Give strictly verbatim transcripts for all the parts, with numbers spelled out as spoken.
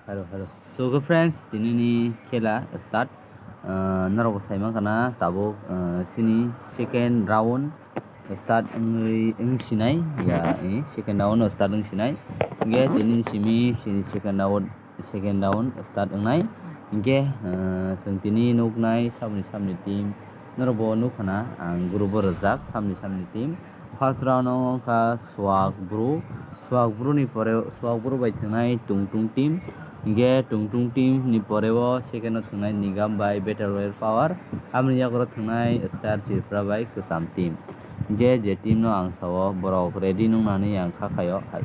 Hello, hello. So, okay, friends, tini ni khela start. Ah, norok bo sai mankha na, tabuk, ah, sini second round start wngwi, wng sinai. Ya, eh, second round start wng sinai. Hingke tini simi, sini second round, second round start wngnai. Hingke, ah, chwng tini nuknai samni, samni team. Norok bo nukha na, ang group o rwjak, samni, samni team. First round o wngkha Swak Bru. Swak Bru ni pore, Swak Bru bai thwngnai Tung Tung team. Hingke Tung Tung team ni pore o second o thwngnai Nigam bai Battle Royale Power. Aboni yago thwngnai Star Tripura bai Kwcham team. Hingke je team no ang sao borok ready nung nani ang kha khaio. Hai.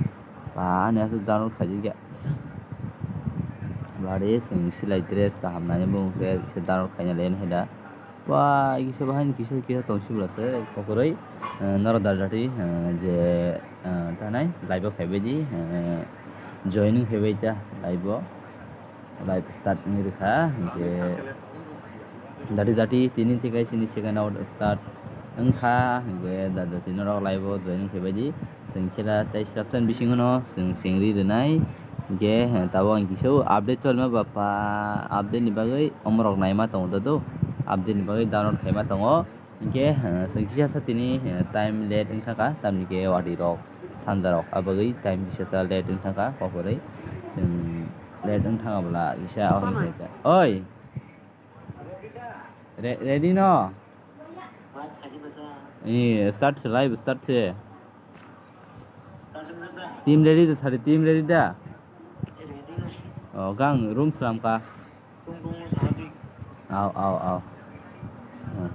Ba ani aswk download khaijak ya. Bari chwng silai dress kaham nani bo hwnkhe se download khaina le hai da. Ba, kisa bahai ni kisa kisa tong sibla se kokroi, eh, norok da dati, eh, je, eh, tanai live o phaibai di, eh, joining phaibai ta live o, live start wngwi rwkha, je dati dati tini thik hai sini second round start wngkha, je da dati norok live o joining phaibai di. Chwng khela tei subscription bisingo no chwng sengri rwnai. Hingke, eh, tabuk ang kisa update cholma bapa, update ni bagwi omorok naima tongo da do. Update ni bagwi download khaima tongo. Hingke, eh, chwng kisa sa tini, eh, time late wngkha ka, tamni ke wadi rok, sanja rok, abagwi time kisa sa late wngkha ka, kokroi. Chwng late wngkha bwla kisa. Oi. Re-, ready no? Eh, start se, live start se. Team ready da sari, team ready da? O, gang room slam ka. Au, au, au. Hmm.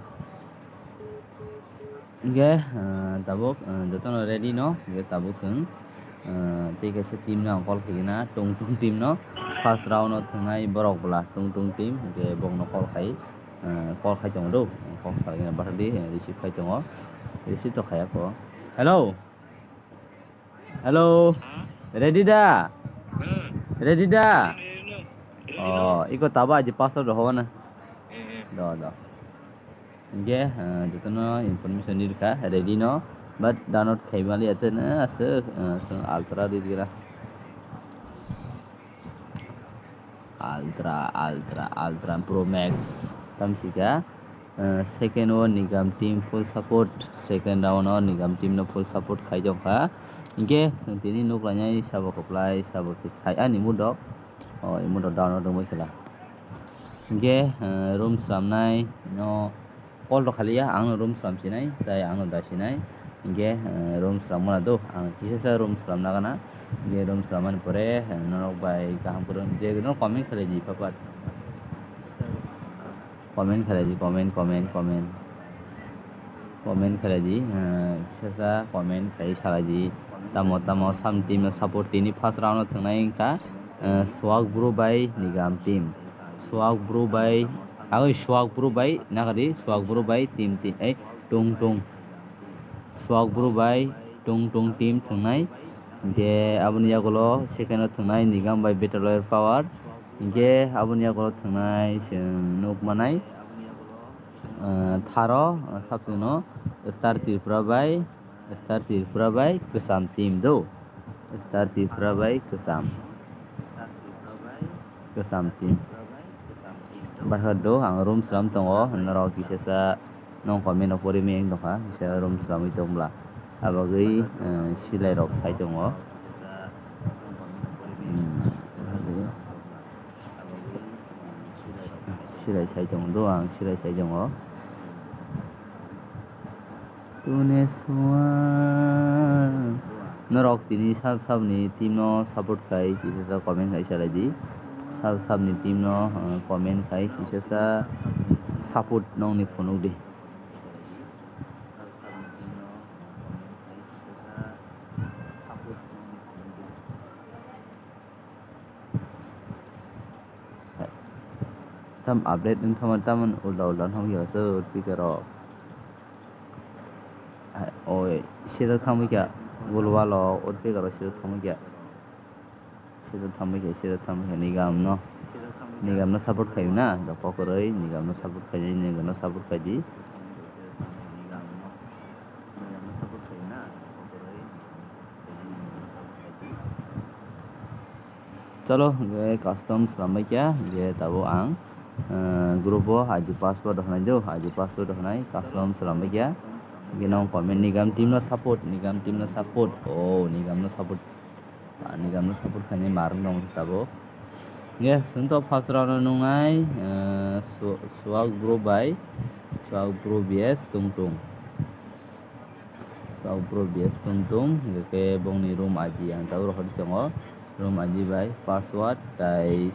Hingke, eh, tabuk, eh, jotono ready no, hingke tabuk chwng, eh, tei kaisa team no ang call khaigwna, Tung Tung team no. First round o thwngnai borok bwla, Tung Tung team, hingke bokno call khai, eh, call khai tongo do, kok salai bathakdi, eh, receive khai tongo, receive to khaiya ko. Hello. Hello. Ready da? Ready da? Oh, iko tabo aji password ho na. Do, do. Hingke, eh, jotono information ni rikha, ready no. But download khaimali ate na aswk, eh, aswk ultra di gira. Ultra, Ultra, Ultra Pro Max. Tamsika, eh, second o Nigam team full support. Second round o Nigam team no full support khai tongkha. Hingke, chwng tini nuk lainai sabo kwplai, sabo khe sai ani mudok. O, imo do down o tongwi khela. Hingke, eh, room slamnai no call rok khaliya, ang no room slam sinai, tai ang no da sinai. Hingke, eh, room slam mano do, ang kisa sa room slam nagana. Hingke room slam mani pore, eh, norok bai kaham kwrwng je no comment khalai di papa. Comment khalai di, comment, comment, comment. Comment khalai di, eh, kisa sa comment khai salai di. Tamo, tamo, sam team no support tini first round o thwngnai wngkha, eh, Swak Bru bai Nigam team. Swak Bru bai, agoi Swak Bru bai, nagadi, Swak Bru bai team, team, eh, Tung Tung. Swak Bru bai Tung Tung team thwngnai. Hingke aboni yagulo second o thwngnai Nigam bai Battle Royale Power. Hingke aboni yagulo thwngnai chwng nuk manai, eh, tharo, eh, sabsino Star Tripura bai, Star Tripura bai Kwcham team do. Star Tripura bai Kwcham. Kwcham team. Bahar do ang room slam tongo, norok kisa sa nong comment rok pori meng tongkha, kisa room slamwi tong bwla. Abagwi, eh, silai rok sai tongo. Hmm. Silai sai tongo do, ang silai sai tongo. Tune sua. Norok tini sab sabni team no support khai kisa sa comment khai salai di. Sab sabni team no, uh, comment khai kisa sa support nongni phunuk di. Tam update wng thangma tamon ulda ulda wng thangma khe se speaker rok. Hai, oi, sida thangma khe gulwalo speaker rok sida thangma khe. Sida thangma khe, sida thangma khe Nigam no. Nigam no support khayo na, da kokroi Nigam no support khayo, Nigam no support khai di. Chalo, hwnkhe custom swlambai kha, hwnkhe tabuk ang, eh, group o I D password rok hwnai do, I D password rok hwnai custom swlambai kha. Hwnkhe nong comment, Nigam team no support, Nigam team no support, oh, Nigam no support, ah, Nigam no support khainai marwng dong tabuk. Hwnkhe chwng to first round o nungnai, eh, Su-, Suak Bro bai, Suak Bro B S Tungtung. Tabuk bro B S Tungtung, hwnkhe bongni room I D ang tabuk rohorwi tongo. Room I D bai password, tai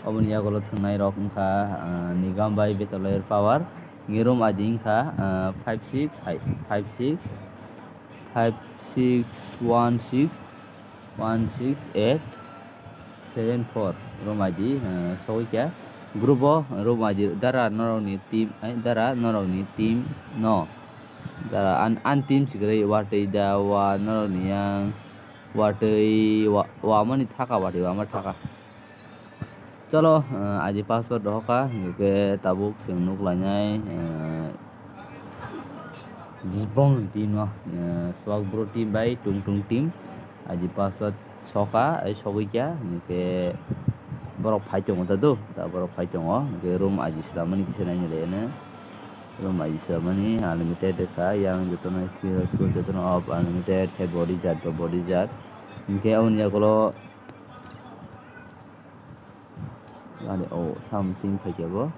oboni yagulo thwngnai rok wngkha, ah, Nigam bai Battle Royale Power. Hwnkhe room I D wngkha, ah, five six, five six, five six one six, one six eight seven four room I D, eh, sogwi kha. Group o room I D dara norokni team, eh, dara norokni team no. Dara an, an team sikwrwi watwi da wa norokni yang watwi wa, wamani thaka watwi wama thaka. Chalo, eh, I D password rohorkha, hwnkhe tabuk chwng nuklainai, eh, Jibong team no, eh, Suak Bro team bai Tungtung team. I D password soka, ai sogwi kha, hwnkhe borok phai tongo ta do, ta borok phai tongo, hwnkhe room I D swlamani kisa naina le ene. Room I D swlamani unlimited kha, yang jotono skill, skill jotono off, unlimited, hai body jat ba body jat. Hwnkhe aboni yagulo Ani o something phaikhe bo.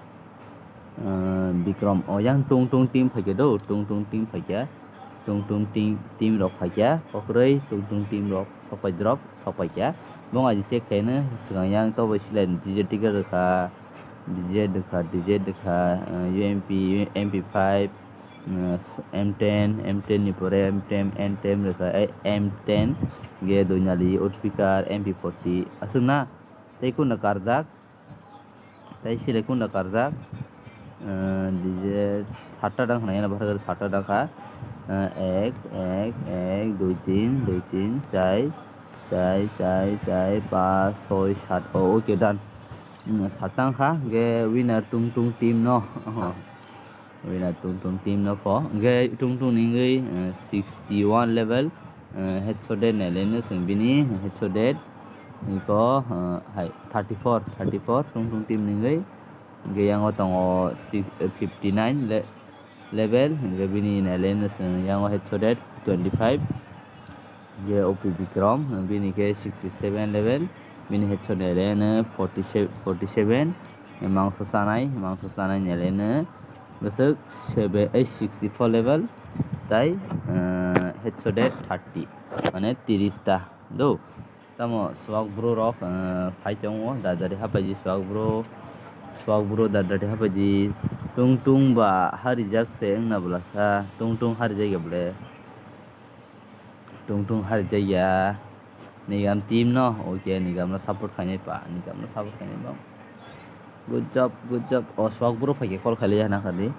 Ah, Bikram, o yang Tungtung team phaikhe do, Tungtung team phaikhe. Tungtung team, team rok phaikhe, kokrwi Tungtung team rok sokpai drop, sokpaikhe. Bong I D check khaino swkang yang to bai silai D J ticket rwkha, D J rwkha, D J rwkha, ah, U M P, M P five, ah, M ten, M ten ni pore M ten, M ten rwkha, eh, M ten, ge Doinali, Outpicker, M P forty, aswk na? Tei kunda karjak, tei sile kunda karjak, eh, D J satta dang khna, yana bwsakhe satta dang kha, eh, ek, ek, ek, dui, tin, dui, tin, chai, chai, chai, chai, pas, soi, sat, oh, okay, done. Hmm, satta wngkha, ge winner Tungtung team no. Winner Tungtung team no pho. Hwnkhe Tungtung ni wngwi, eh, sixty one level, eh, headshot dead naileno chwng bini headshot dead. Iko, eh, hai thirty four, thirty four Tungtung team ni wngwi. Hwnkhe yango tongo six, eh, fifty nine le-, level. Hwnkhe bini naileno chwng yango headshot dead twenty five. Hwnkhe O P Bikram, bini khe sixty seven level, bini headshot ni area no forty seven, forty seven, mangso chanai, mangso chanai ni area no bwswk seven, eh, sixty four level, tai, eh, headshot dead thirty, mane tiris ta do. Tamo Suak Bro rok, eh, phai tongo, dadari hapaidi Suak Bro, Suak Bro dadari hapaidi, Tungtung ba harijak se wngna bwlasa, Tungtung harijak ya bwle. Tungtung harijak ya. Nigam team no, okay, Nigam no support khainai pa, Nigam no support khainai bang. Good job, good job. O Suak Bro phaikhe call khailaiya hwna khadi.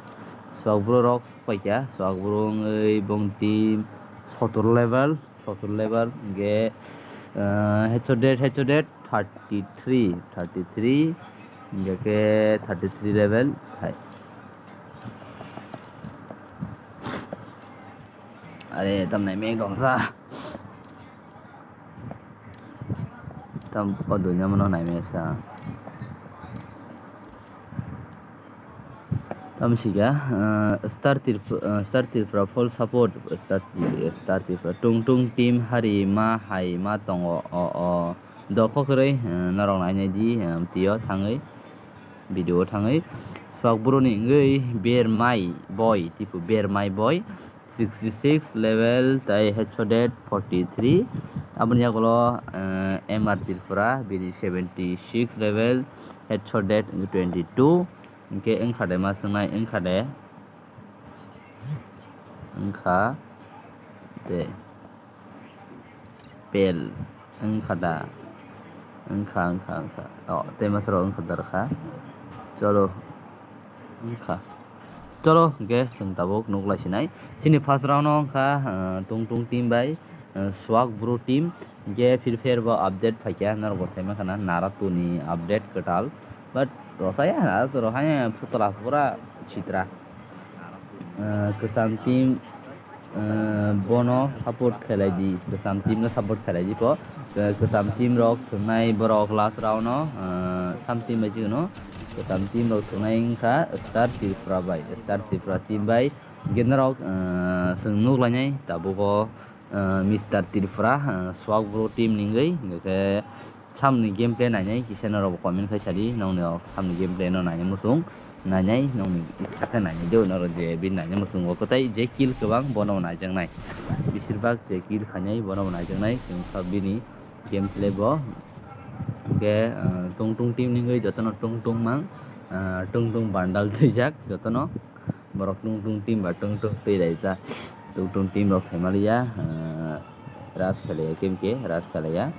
Suak Bro rok phaikha, Suak Bro wngwi bong team sotor level, sotor level, hwnkhe, ah, headshot dead, headshot dead, thirty three, thirty three, hwnkhe thirty three level, hai. Are, tam naimeng tongsa. Tam o dunya mano naimeng sa. Tam siga, eh, Star Trip-, eh, Star Tripura full support, Star Tri-, Star Tripura. Tungtung team hari ma hai ma tongo o, o. Dokho kwrwi, eh, norok nainai di, eh, tio thangwi, video o thangwi. Suak Bro ni wngwi Bermai Boy, tipo Bermai Boy. Sixty six level tai headshot dead forty three. Aboni yagulo, eh, M R Tripura bini seventy six level headshot dead twenty two. Hwnkhe wngkha de ma swngnai wngkha de. Wngkha de. Pel wngkha da? Wngkha, wngkha, wngkha. O, tei masa rok wngkha da rwkha. Cholo. Wngkha. Cholo, hwnkhe chwng tabuk nuk lai sinai. Chini first round o wngkha, ah, Tungtung team bai, ah, Suak Bro team. Hwnkhe Free Fire bo update phaikha, norok bo sai mankha na, Naruto ni update kwtal. But rosaya, Naruto rok hai putla pura sitra. Ah, kwcham team. Eh, bono support khlai di, kwcham team no support khlai di ko. Eh, kwcham team rok thwngnai borok last round o, eh, sam team bai chikno kwcham team rok thwngnai wngkha Star Tripura bai, Star Tripura team bai. Hwnkhe norok, eh, chwng nuk lainai tabuk o, eh, Mister Tripura, eh, Swag Bro team ni wngwi, hwnkhe samni gameplay nainai kisa norok comment khai sadi, nokni rok samni gameplay no nainai muchung, nainai nokni ichha khe nainai de, norok je bini nainai muchungo kwtai je kill kwbang bono bo naijaknai, bisir bak je kill khainai bono bo naijaknai, chwng sab bini gameplay bo. Hwnkhe, ah, Tung Tung team ni wngwi jotono Tung Tung mang, ah, Tung Tung bandal twijak jotono. Borok Tung Tung team ba Tung Tung twi laijak. Tung Tung team rok sai maliya, eh, rush khlaiya, kemke rush khlaiya.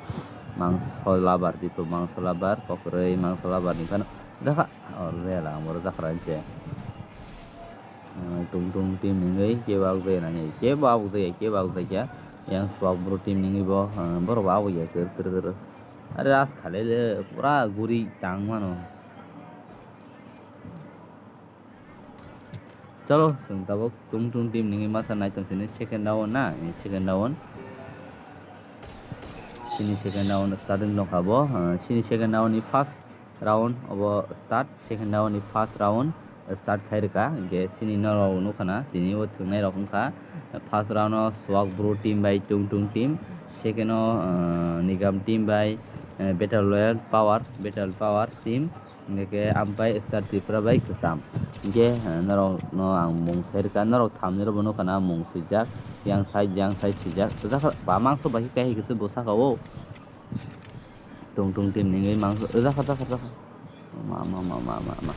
Mangso labar, tipo mangso labar, kokrwi mangso labar ni phano jakha, oh, rela, ang borok jakha rani se. Eh, Tung Tung team ni wngwi kebo abuk jaya nangya, kebo abuk jaya, kebo abuk jaya. Yang Swag Bro team ni wngwi bo, eh, borok bo abuk ya, ter, ter, ter. Are rush khlai le, pura guri tang mano. Chalo, chwng tabuk Tung Tung team ni masa nai tong sini second round na, eh, second round. Sini second round starting nokha bo, eh, sini second round ni first round obo start, second round ni first round start khai rwkha, hwnkhe sini norok nukha na, tini o thwngnai rok wngkha first round o Swag Bro team bai Tung Tung team, second o, eh, Nigam team bai, eh, Battle Royale Power, Battle Power team. Hingke ampai Star Tripura bai kwcham. Hingke, eh, norok no ang mung sai rwkha, norok thamni rok bo nukha na mung swijak, yang side, yang side swijak. Kwchak ba mangso bai khe kahi khe se bo saka o. Tung Tung team ni wngwi mangso, eh, jakha, jakha, jakha. Ma, ma, ma, ma, ma, ma.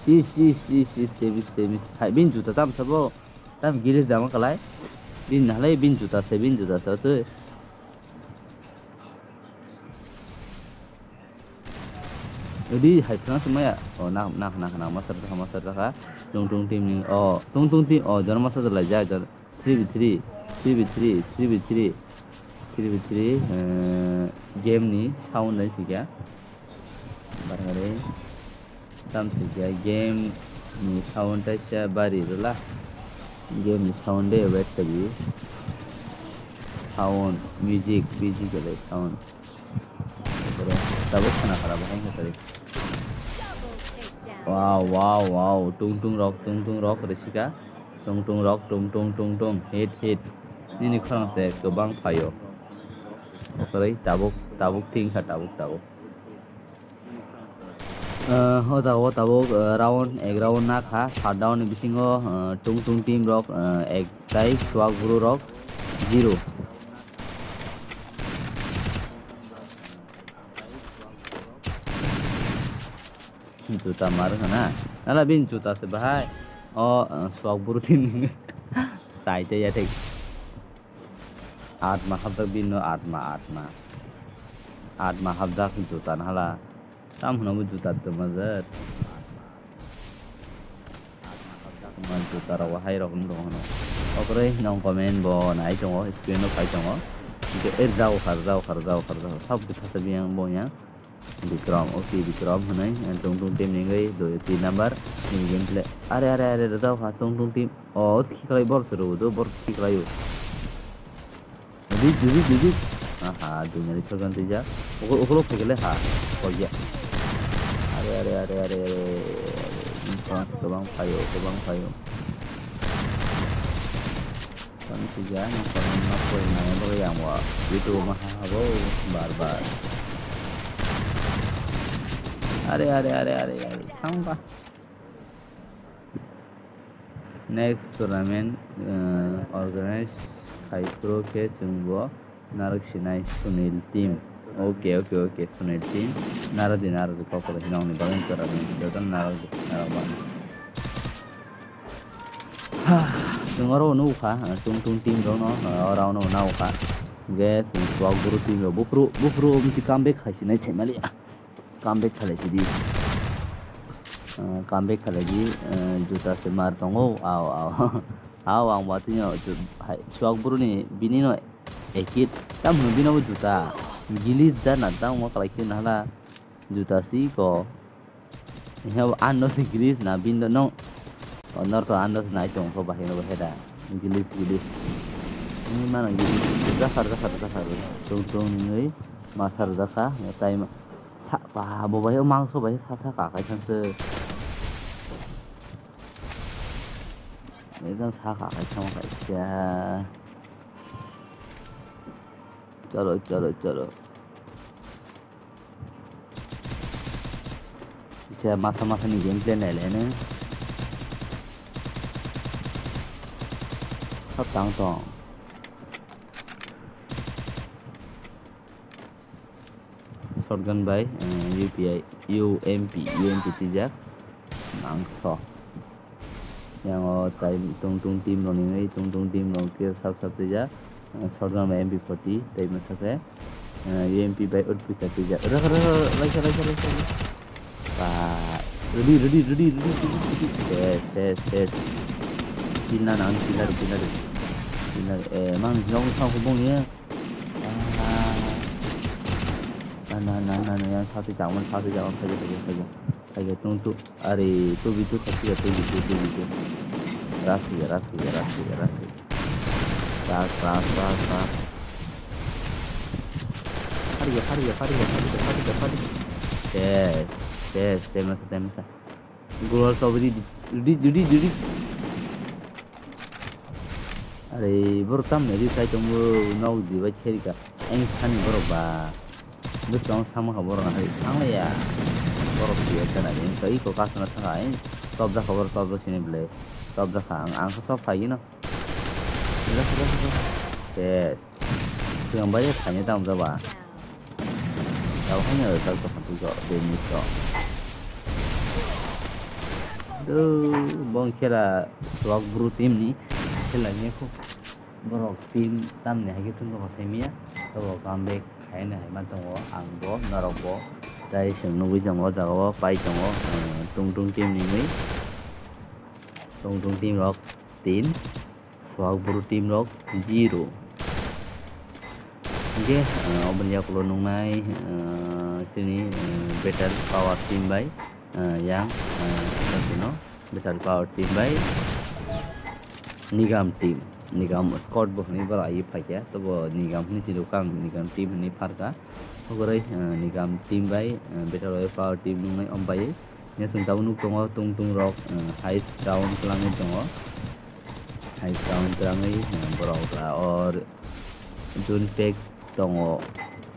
Sis, sis, sis, sis, temis, temis. Hai, bini juta tam sabo. Tam gilis dama kalai. Bini nahalai, bini juta se, bini juta se, twi. Udi hai phano se maya. Oh, na, na, na, na, masa jakha, masa jakha. Tung Tung team ni, oh, Tung Tung team, oh, jon masa jalai jai, jon. Three v three, three v three, three v three, three v three, eh, game ni sound dai sikya. Barhari. Tam sikya game ni sound taisa bari rwla. Game ni sound de wait khaidi. Sound, music, music le sound. Tabuk khna khara bahai kha tari. Wow, wow, wow. Tung Tung rok, Tung Tung rok rwsika. Tung Tung rok, Tung Tung, Tung Tung. Hit, hit. Nini khorang se kwbang phaio. Okoroi tabuk, tabuk thing kha, tabuk, tabuk. Ah, o jaga o tabuk, ah, round, ek round na kha, third round ni bisingo, ah, Tung Tung team rok, ah, ek tai Swag Bro rok zero. Juta mar khana, nala bini juta se bahai, o, ah, Swag Bro team ni sai te ya thik. Atma hapjak bini no, atma, atma. Atma hapjak juta no hala. Tam hwnwi bo juta twma jet. Atma juta rok hai rok wng tong hwno. Okoroi nong comment bo nai tongo, screen o phai tongo. Hingke e rjao kha, rjao kha, rjao kha, rjao kha. Sab bwtha se biyang bo yang. Bikram, okay, Bikram hwnwi, eh, Tung Tung team ni wngwi, dui, tin number ni gameplay. Are, are, are, rwjak kha, Tung Tung team. Oh, khiklai bor se rw, do bor khiklai o. Di, di, di, di, di. Aha, dunya di sorgan tija. Ukhul, ukhul phai kele ha. Koi ya. Are, are, are, are, are, are. Kwbang phaio, kwbang phaio. Tang sija, nang kono ma koi nai bo yang wa. Itu maha bo bar bar. Are, are, are, are, are. Thang ba. Next tournament, eh, organize khai pro khe chwng bo narwk sinai Sunil team. Okay, okay, okay, Sunil team. Narwk di, narwk di, kokoro hinong ni bagwi tournament. Joto narwk di, narwk ba. Chwng oro nukha, Tung Tung team rokno, oro no nukha. Hwnkhe chwng Swag Bro team rok buphuru, buphuru omti comeback khai sinai se mali. Comeback khalai sidi. Ah, comeback khalai di, ah, juta se mar tongo, au, au. Au, ang watino, ju-, hai, Swag Bro ni bini no ekit, tam hwn bino bo juta. Gilis da na, tam mo kalai khe nahla juta si ko. He, anno se gilis na, bin do no. O, nor to anno se nai tong ko bahino bo heda. Gilis, gilis. Ini mana gilis? Jakar, jakar, jakar. Tung, tung, ini masa jakar. Time sa, wah, bo bai mangso bai sa, sa, kakai thangse. Ini jang sa, kakai thang, kaisa. Chalo, chalo, chalo. Bisa masa-masa ni gameplay nai le ne. Hap tang tong. Shotgun bai, eh, U P I, U M P, U M P tijak. Mangso. Yang o tai tung tung team rok ni tung tung team rok khe sab sab tijak. Shotgun bai M P forty tei masa khe, eh, U M P bai utpika twijak. Rah, rah, rah, laisa, laisa, laisa, laisa. Ba, ready, ready, ready, ready, ready, ready. Ses, ses, ses. Killa nang, killa, killa, killa. Eh, mang, nong, nong, hubung ya. Ah. Na, na, na, na, na, yang satu jangan, satu jangan, saja, saja, saja. Saja, tung, tung. Are, two v two thak ya, two v two, two v two. Ras ya, ras ya, ras ya, ras ya. Ras, ras, ras, ras. Hari ya, hari ya, hari ya, hari ya, hari ya, hari ya. Yes, yes, temasa, temasa. Gol strawberry, dudi, dudi, dudi. Are, borok tamni ri sai tongo, nok di bai kherika. Eng sani borok ba. Bwskango sama kha borok hai thanglaiya. Borok siya khana ni so iko kasana thanga ai. Top da kha borok top da sini ble. Top da kha ang ang kha top phai no. Yes. Siang bai khaini tamo jaba. Tao haino tak tak tu jo de ni so. Duh, bong khela Swag Bru team ni khela ni khu. Borok team tamni hai khe thwngkha bo saimanya. Tei bo comeback khaina hai ma tongo, ang bo norok bo. Tai chwng nugwi tongo, o jaga o pai tongo, eh, Tung Tung team ni mui. Tung Tung team rok tin, Swag Bru team rok zero. Hingke, eh, oboni yakulo nungnai, eh, chini, eh, Battle Power team bai, eh, yang, eh, no, Battle Power team bai Nigam team, Nigam squad bo hinui bara ai phaikha, tobo Nigam hinui sinukha ang, Nigam team hinui pharkha. Hogoroi, eh, Nigam team bai, eh, Battle Royale Power team nungnai om bai. Hingke chwng tabuk nuk tongo, tung tung rok, eh, heist round twlangwi tongo. Heist round twlangwi, eh, borok la or zone pack tongo.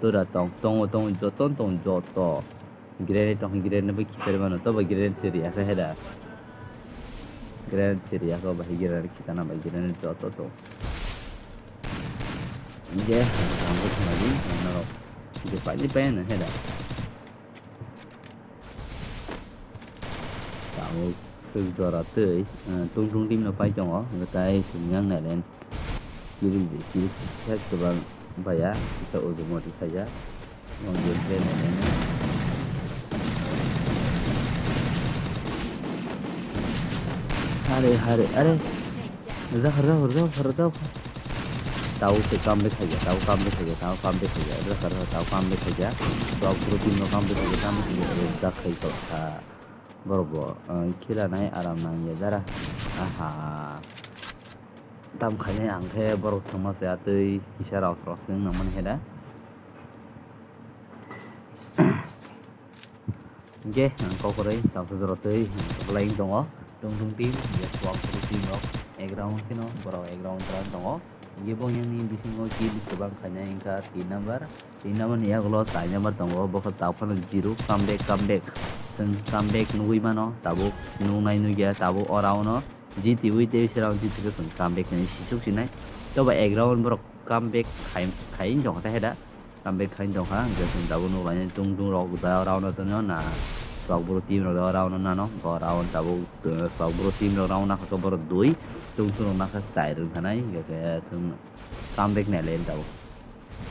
Tura tong, tongo, tongo, joto tong, joto. Grenade tong, grenade bai khichari mano, tobo grenade se riya khe heda. Grenade se riya khe, bahai grenade khitana bai grenade joto tong. Hingke, ang bo khna di, norok. Hingke paidi pai no heda. Tabuk swk jora twi, eh, tung tung team no pai tongo, hwnkhe tai chwng yang nailen. Kiri je, kiri khe kwbang baya, kisa ujung modi khaijak. Wng je play nailen. Hare, hare, are. Rwjak, rwjak, rwjak, rwjak. Tao se comeback khaijak, tao comeback khaijak, tao comeback khaijak, rwjak, rwjak, tao comeback khaijak. Tao puro team no comeback khaijak, comeback khaijak, rwjak khai tongkha. Borok bo, eh, khela nai aram nang ya jara. Aha. Tam khainai ang khe borok thwngma se atwi kisa rok rok se wng nang mani khe da. Hingke ang kok kwrwi tamsa jora twi belai wng tongo. Tung tung team, hingke Swag Bru team rok ek round kheno borok ek round twlang tongo. Hingke bo yang ni bisingo kill kwbang khainai wngkha tin number. Tin number ni yagulo char number tongo, bo khe tao phano zero, comeback, comeback. Chwng comeback nugwi mano, tabuk nuknai nukya, tabuk o round o G T wi tei se round G T khe chwng comeback hinwi sisuk sinai. Tobo ek round borok comeback khai, khai wng tongkha ta heda. Comeback khai wng tongkha, hwnkhe chwng tabuk nuk lainai tung tung rok da round o tongo na. Swag Bru team rok da round o nano, bo round tabuk, eh, Swag Bru team rok round nakha khe borok dui, tung tung rok nakha char wng thanai, hwnkhe chwng comeback nai lai tabuk.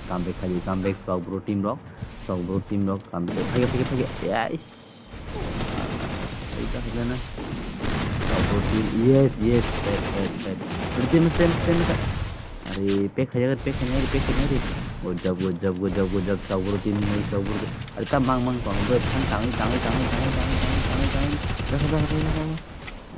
Comeback khai di, comeback Swag Bru team rok, Swag Bru team rok comeback khai, khai, khai, khai, yes. Yes, yes, yes, yes, yes. Are, pack khaya, pack khaya, pack khaya. Good job, good job, good job, good job. Swag Bru team ni, Swag Bru. Are, tam mang, mang, tong, bro, tang, tang, tang. Jaga, jaga, jaga, jaga.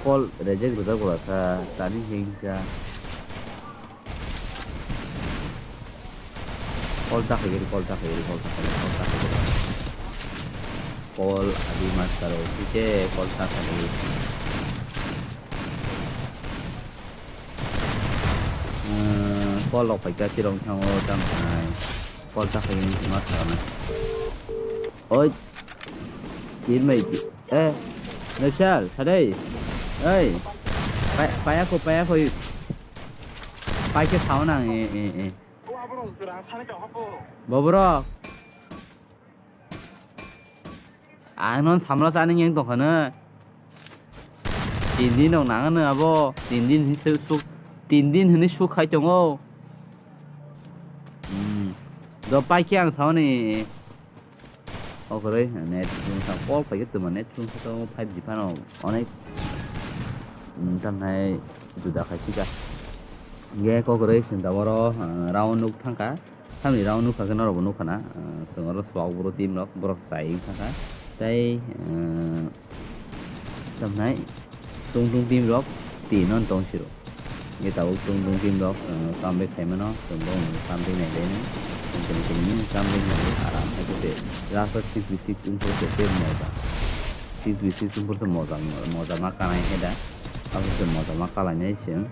Call reject rijak bwlasa, tani hingkha. Call ta khaigiri, call ta khaigiri, call ta khaigiri, call ta khaigiri. Call adi master o, kike call ta khaigiri. Ehm, call rok phaikha, tirong thango, tamo khanai. Call ta khaigiri, ma thangna. Oi. Tin mai di. Eh, Nechal, sadai. Ei. Pai, paya ko, paya ko. Pai ke sao nang, eh, eh, eh. Bobro. Ang non samla chani yang tongkha na. Tin din rok nang ano abo. Tin din hin se suk. Tin din hini suk khai tongo. Hmm. Do pai ke ang sao ni. O kwrwi net chwngsa call khaikhe twma net chwngsa to five G phano onek, mm, tamnai juda khai sika. Ge ko kwrwi chwngsa oro, ah, round nuk thangkha. Tamni round nuk kha khe norokbo nuk khana. Ah, chwng oro swak bro team rok borok chai wng thangkha. Tei, ah, Tamnai tung tung team rok tin non tong siro. Nge tabuk tung tung team rok, eh, comeback khaimano, chwng bo comeback nai dai nai. Tini tini comeback nai aram hai khe last o six v six wngkhe tei moja. Six v six wngkhe moja, moja ma kanai hai da. Abo se moja ma kalainai chwng.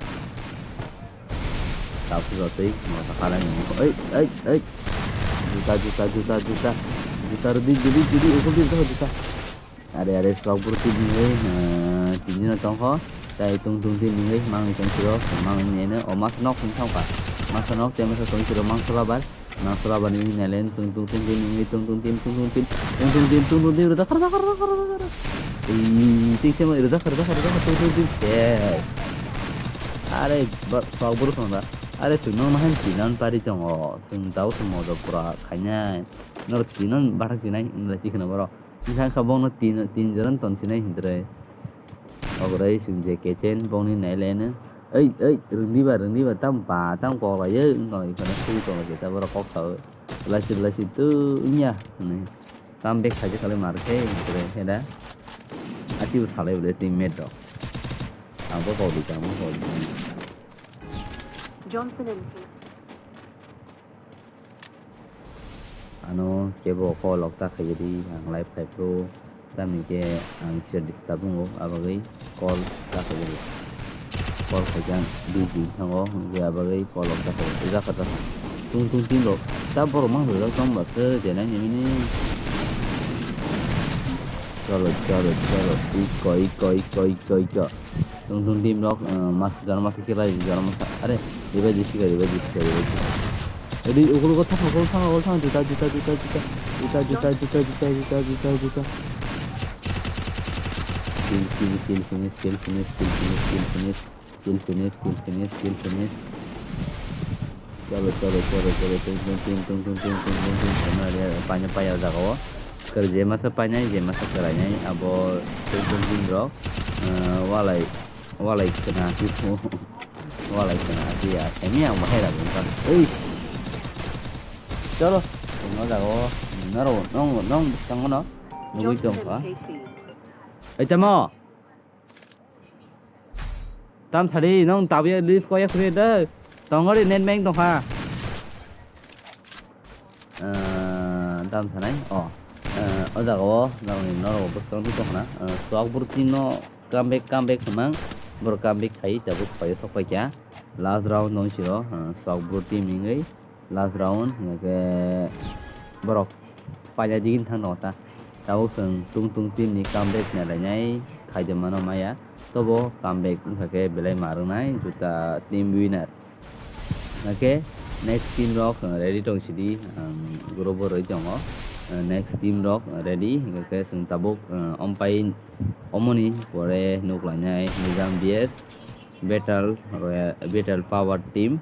Tabuk jotoi moja kalainai. Oi, oi, oi. Juta, juta, juta, juta. Juta rwdi, judi, judi, ukuldi juta. Are, are, swak bro team ni, eh, tini no tongkho. Tai tung tung team ni mangni tong siro, mangni ene, o masa nok hwn thangkha. Masa nok te masa tong siro, mangsa labar. Mangsa labar ni nelen, tung tung tung team ni, tung tung team, tung tung team, tung tung team, tung tung team, rwda khar, khar, khar, khar, khar. Ei, tik se ma, rwda khar, rwda khar, rwda khar, tung tung team. Yes. Are, ba, swak bro thangda. Are, chwng no mahan tinan pari tongo. Chwng dao se modo pura khainai. Nor tinan bathak sinai, nla tikhna boro. Wngkha kha bongno tin, tin jora tong sinai hintre. Ogorai sing je kechen bongni naileno. Ei, ei, rwngdiba, rwngdiba, tam ba, tam koklai, ei, wngkha iphano sui tongla je, ta borok kok sao. Belai si, belai si, tu, wngya, hinwi. Tam bek khaijak khalai mar khe, hintre, heda. Ati bo salai bole teammate rok. Ang bo kok di, ang bo kok di. Johnson and Faith. Ano kebo call rok ta khaidi, ang live khai phuru, tamni khe ang kisa disturb wngo, abagwi call ta khaidi. Call khaikhe ang busy thango, hwnkhe abagwi call rok ta khaidi. Rwjak kha ta tung tung team rok, ta borok ma hwnjak tong ba se, je nai nini. Chalo, chalo, chalo, iko, iko, iko, iko, iko. Tung tung team rok, eh, mas, jora masa khe bai, jora masa. Are, revive di sikha, revive di sikha, revive di sikha. Edi, ukul ukul thang, ukul thang, ukul thang, juta, juta, juta, juta. Juta, juta, juta, juta, juta, juta, juta. Kill, kill, kill, finish, kill, finish, kill, finish, kill, finish. Kill finish, kill finish, kill finish. Chalo, chalo, chalo, chalo, tung, tung, tung, tung, tung, tung, tung, tung, tung, tung, tung, tung, paina paya o jaga o. Kwrwi je masa painai, je masa kwrainai, abo tung, tung, tung rok, eh, walai, walai khna, walai khna, ya, khaimya ang bahai rok wngkha. Ei! Chalo, tung o jaga o, noro, nong, nong, bwskango no, nugui tongkha. Ei, tamo! Tam sadi, nong tabiya list koya khuri de. Tongori net meng tongkha. Eh, tam sanai, oh. Eh, o jaga o, nang ni norok bwskang tu tongkha na. Eh, Swak bro team no comeback, comeback hwnmang. Boro comeback khai, tabuk soyo sok paikha. Last round nong siro, eh, Swak bro team hingwi. Last round, hingke borok paina digini thang tongo ta. Tabuk chwng tung tung team ni comeback nai lainai khaide mano maya. Tobo comeback wngkha khe belai ma rwngnai juta team winner. Hingke next team rok ready tong sidi, ang group o rwi tongo. Next team rok ready, hingke chwng tabuk, ah, ompai omoni pore nuk lainai Nizam B S. Battle Royale, Battle Power Team,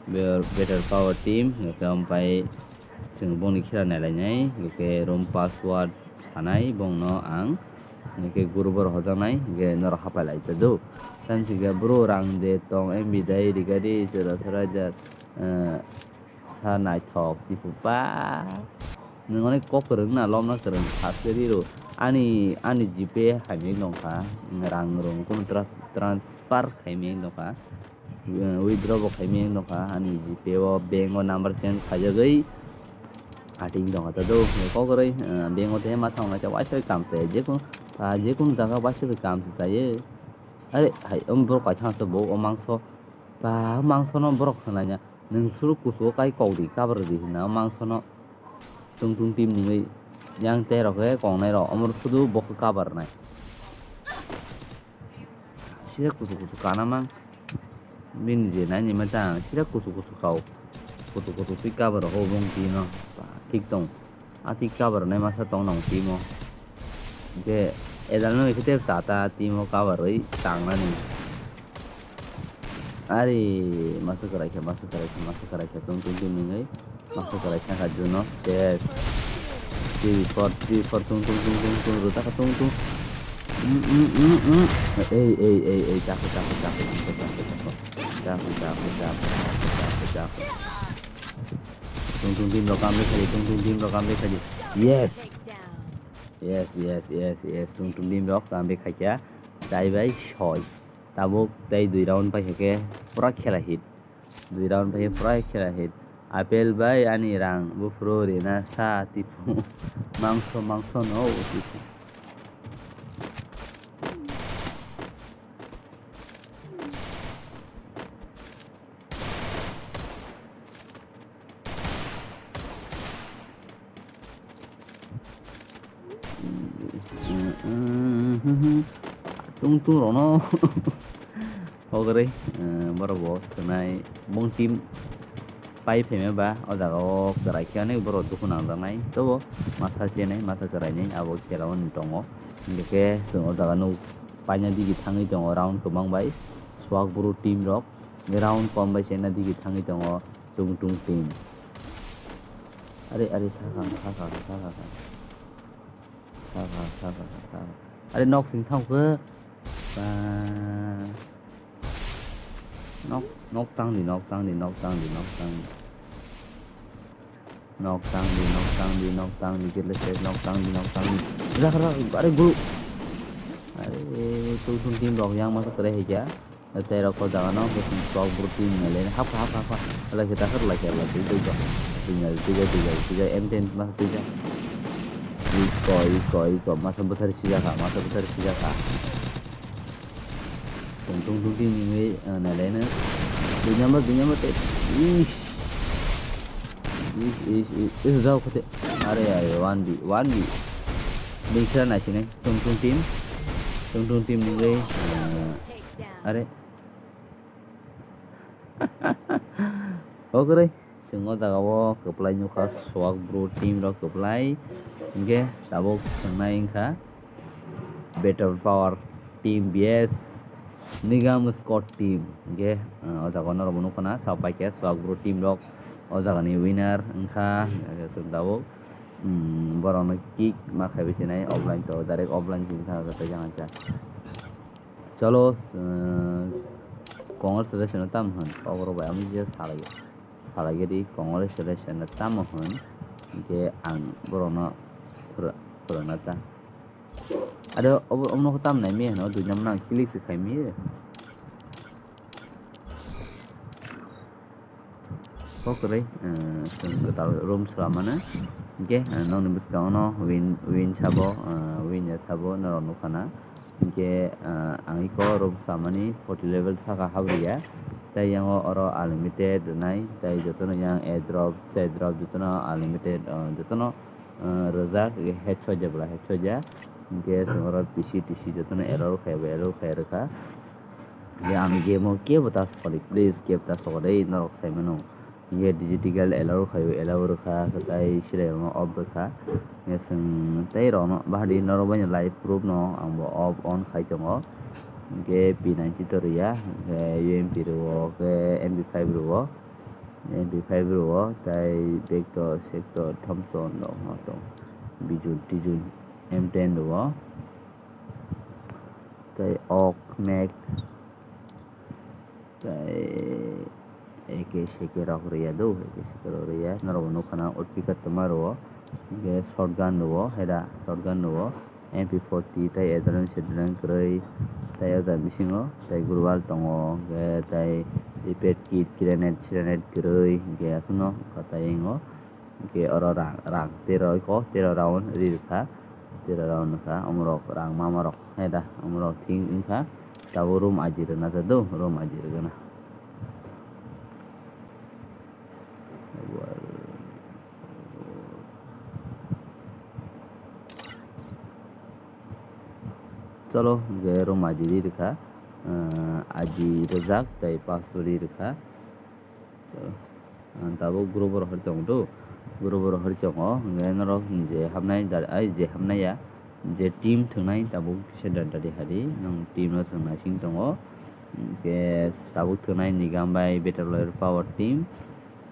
Be-, Battle Power Team, hingke ompai chwng bongni khela nai lainai, hingke room password sanai bongno ang, hingke group o rohorjaknai, hingke norok hapai lai ta do. Tamsike bro rang de tong M B dai rikadi sera sera jat, eh, Sa naithok tipu ba. Nwng onek kok kwrwng na, lom na kwrwng, first khe riro. Ani, ani GPay hamya wng tongkha, rang rung kunu trans-, transfer khaimya wng tongkha, withdraw bo khaimya wng tongkha, ani GPay o bank o number change khaijagwi ating tongkha ta do, kok kwrwi, bank o tei ma thang nai ta waisa kam se, jekunu, jekunu jaga waisa kam se chaio. Are hai, um, borok kaisa se bo o mangso, ba mangso no borok khnanya, nwng suru kusu o kai kok di, cover di hwnna o mangso no. Tung tung team nungwi yang tei rok khe kongnai rok, omo sudu bo khe cover nai. Sida kusu kusu kana mang. Bini je nai ni mata ang sida kusu kusu kau. Kusu kusu twi cover ho bong team o. Ba, thik tong. A twi cover nai masa tong nang team o. Hingke edal no ekhe tei chata team o cover oi tangnani. Ari masa kwrai khe, masa kwrai khe, masa kwrai khe, tung tung tung nungwi masa kwrai khe kha juno. Yes. Three four, three four, tung tung tung tung tung, rwta kha tung tung. Mm, mm, mm, mm. Ei, ei, ei, ei, chakho, chakho, chakho, chakho, chakho, chakho. Chakho, chakho, chakho, chakho, chakho, chakho. Tung tung team rok kam bai khadi, tung tung team rok kam bai khadi. Yes. Yes, yes, yes, yes. Tung tung team rok kam bai khaikha. Chai bai soi. Tabuk tei dui round pai khe pura khela hit. Dui round pai khe pura khela hit. Apple bai ani rang buphuru rina sa tipu. Mangso, mangso no tipu. Tung tung rokno hogorwi, eh, borok bo thwnai bong team pai phaima ba o jaga o kwrai khe onek borok dukhu nangjaknai, tobo masa chenai, masa kwrainai abo khela o tongo. Hingkhe chwng o jaga nuk paina digi thangwi tongo round kwbang bai, swak bru team rok. Round kom bai chena digi thangwi tongo tung tung team. Are, are, sakha, sakha, sakha, sakha. Sakha, sakha, sakha. Are, nok sing thang khe. Ba. Nok, nok tang di, nok tang di, nok tang di, nok tang di. Nok tang di, nok tang di, nok tang di, kile se nok tang di, nok tang di. Rakha, rakha, are guru. Are, tung tung team rok yang masa kwrai hai kya. Tei rok ko jaga no, bwswng tok bwrwi twi nai le, hapkha, hapkha, hapkha. Lai khe, dakhar lai khe, lai khe, twi jak, twi jak, twi jak, twi jak, M ten masa twi jak. Iko, iko, iko, masa bwthar sijak kha, masa bwthar sijak kha. Tong, tong, tong, twi nai le, ah, nai le no. Dui number, dui number te. Ish. Ish, ish, ish, ish, jao khate. Are, are, one B, one B. Bini khera naisinai, tung tung team. Tung tung team nungwi, ah, are. Okre, chwng o jaga o kwplai nukha, swak bru team rok kwplai. Hinkhe tabuk swngnai wngkha. Battle Power Team V S Nigam Squad Team. Hinkhe, uh, o jaga o norok bo nukha na, sa paikhe swak bru team rok o jaga ni winner wngkha. Hinkhe chwng tabuk, um, borok no kick ma khaibai sinai offline to, direct offline khe wngkha, tei jang cha. Cholo, uh, congratulations no tamo hwn, kok rok bai, amo je salai, salai gedi congratulations no tamo hwn, hinkhe ang borok no phwrwng, phwrwngna ta. Ado obo, omo no tam nai mi hwno, dui number no ang click se khai mi. Kok kwrwi, eh, chwng kwtal room swlamano. Hinkhe, eh, nokni bwskango no win, win sabo, eh, win ya sabo norok nukha na. Hinkhe, eh, ang iko room swlamani forty level saka habriya. Tei yango oro unlimited rwnai, tei jotono yang airdrop, sedrop jotono unlimited, eh, jotono, eh, rwjak, headshot ya bwla headshot ya. Hinkhe chwng oro P C T C jotono allow khai bo allow khai rwkha. Je ang game o kebo ta sokoli, please kebo ta sokoli, norok sai mano. Ye digital allow khaio, allow rwkha, tai sirayungno off rwkha. Ye chwng tei rokno bahadi norok bai live proof no ang bo off on khai tongo. Hinkhe P ninety to rwya, hinkhe U M P rwo, khe M P five rwo, M P five rwo, tai Vector, Sector, Thompson rok no tong. Bijun, Tijun, M ten rwo. Tei ok, mek, tei A K seke rok rwya do, A K seke rok rwya. Norok bo nukha na outpika twma rwo, hinkhe shotgun rwo, heda shotgun rwo, M P forty tei adrenaline sedrenaline kwrwi, tei o jaga bisingo tei global tongo, hwnkhe tei repair kit, grenade, grenade kwrwi, hwnkhe aswkno tei wngo. Hwnkhe oro rang, rang tero iko, tero round ri rwkha, tero round wngkha, omorok rang mamarok, hai da, omorok thik wngkha, tabuk room aji rwna do, room aji rwgana. Cholo, hwnkhe room aji ri rwkha, ah, aji rwjak tei password ri rwkha. Cholo, ah, tabuk group rok hari tongo do, group rok hari tongo, hwnkhe norok je hapnai da-, ai je hapnai ya, je team thwngnai tabuk kisa da-, dadi hari, nwng team no chwng naising tongo, hwnkhe tabuk thwngnai Nigam bai Battle Royale Power Team,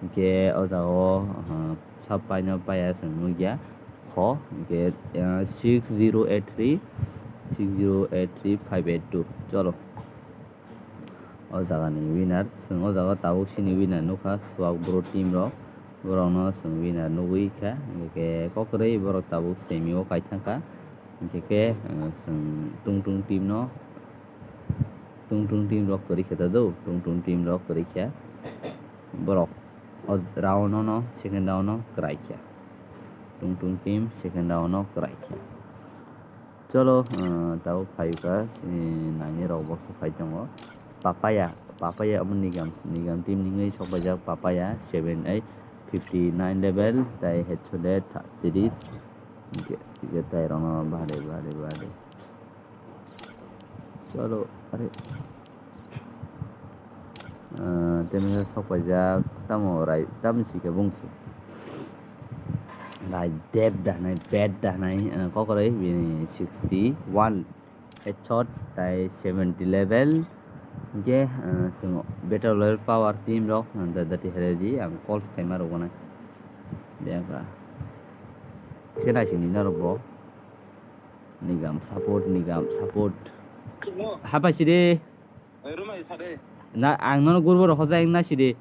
hwnkhe o jaga o, ah, sab paino paiya chwng nukya kho, hwnkhe, ah, six zero eight three, six zero eight three five eight two. Cholo. O jagani winner, chwng o jaga tabuk sini winner nukha, Swag Bro team rok, borokno chwng winner nugwi kha, hwnkhe khe kokrwi borok tabuk semi o kaithang kha, hwnkhe khe, ah, chwng Tung Tung team no, Tung Tung team rok kwrwi khe ta do, Tung Tung team rok kwrwi khe borok o round no, second round no kwrai khe, Tung Tung team second round no kwrai khe. Cholo, ah, tabuk phaikha, eh, naini rok box phai tongo. Papaya, Papaya omo Nigam, Nigam team ni wngwi sokbaijak Papaya seven eight fifty nine level, tei headshot tris. Hwnkhe, hwnkhe tei rokno bahade, bahade, bahade. Cholo, are. Ah, tei masa sok paijak, tamo rai, tamo si khe bung si. Rai dep da hinai, bet da hinai, ah, kokroi bini sixty one headshot, tai seventy level. Hwnkhe, ah, chwng Battle Royale Power team rok, ah, da, dati herai di, ang call khaima rwgwi nai. Biyang kha. Khe naising di norok bo. Nigam support, Nigam support. Hapai si de. Na, ang nono gurbo rok hojai wng na sidi.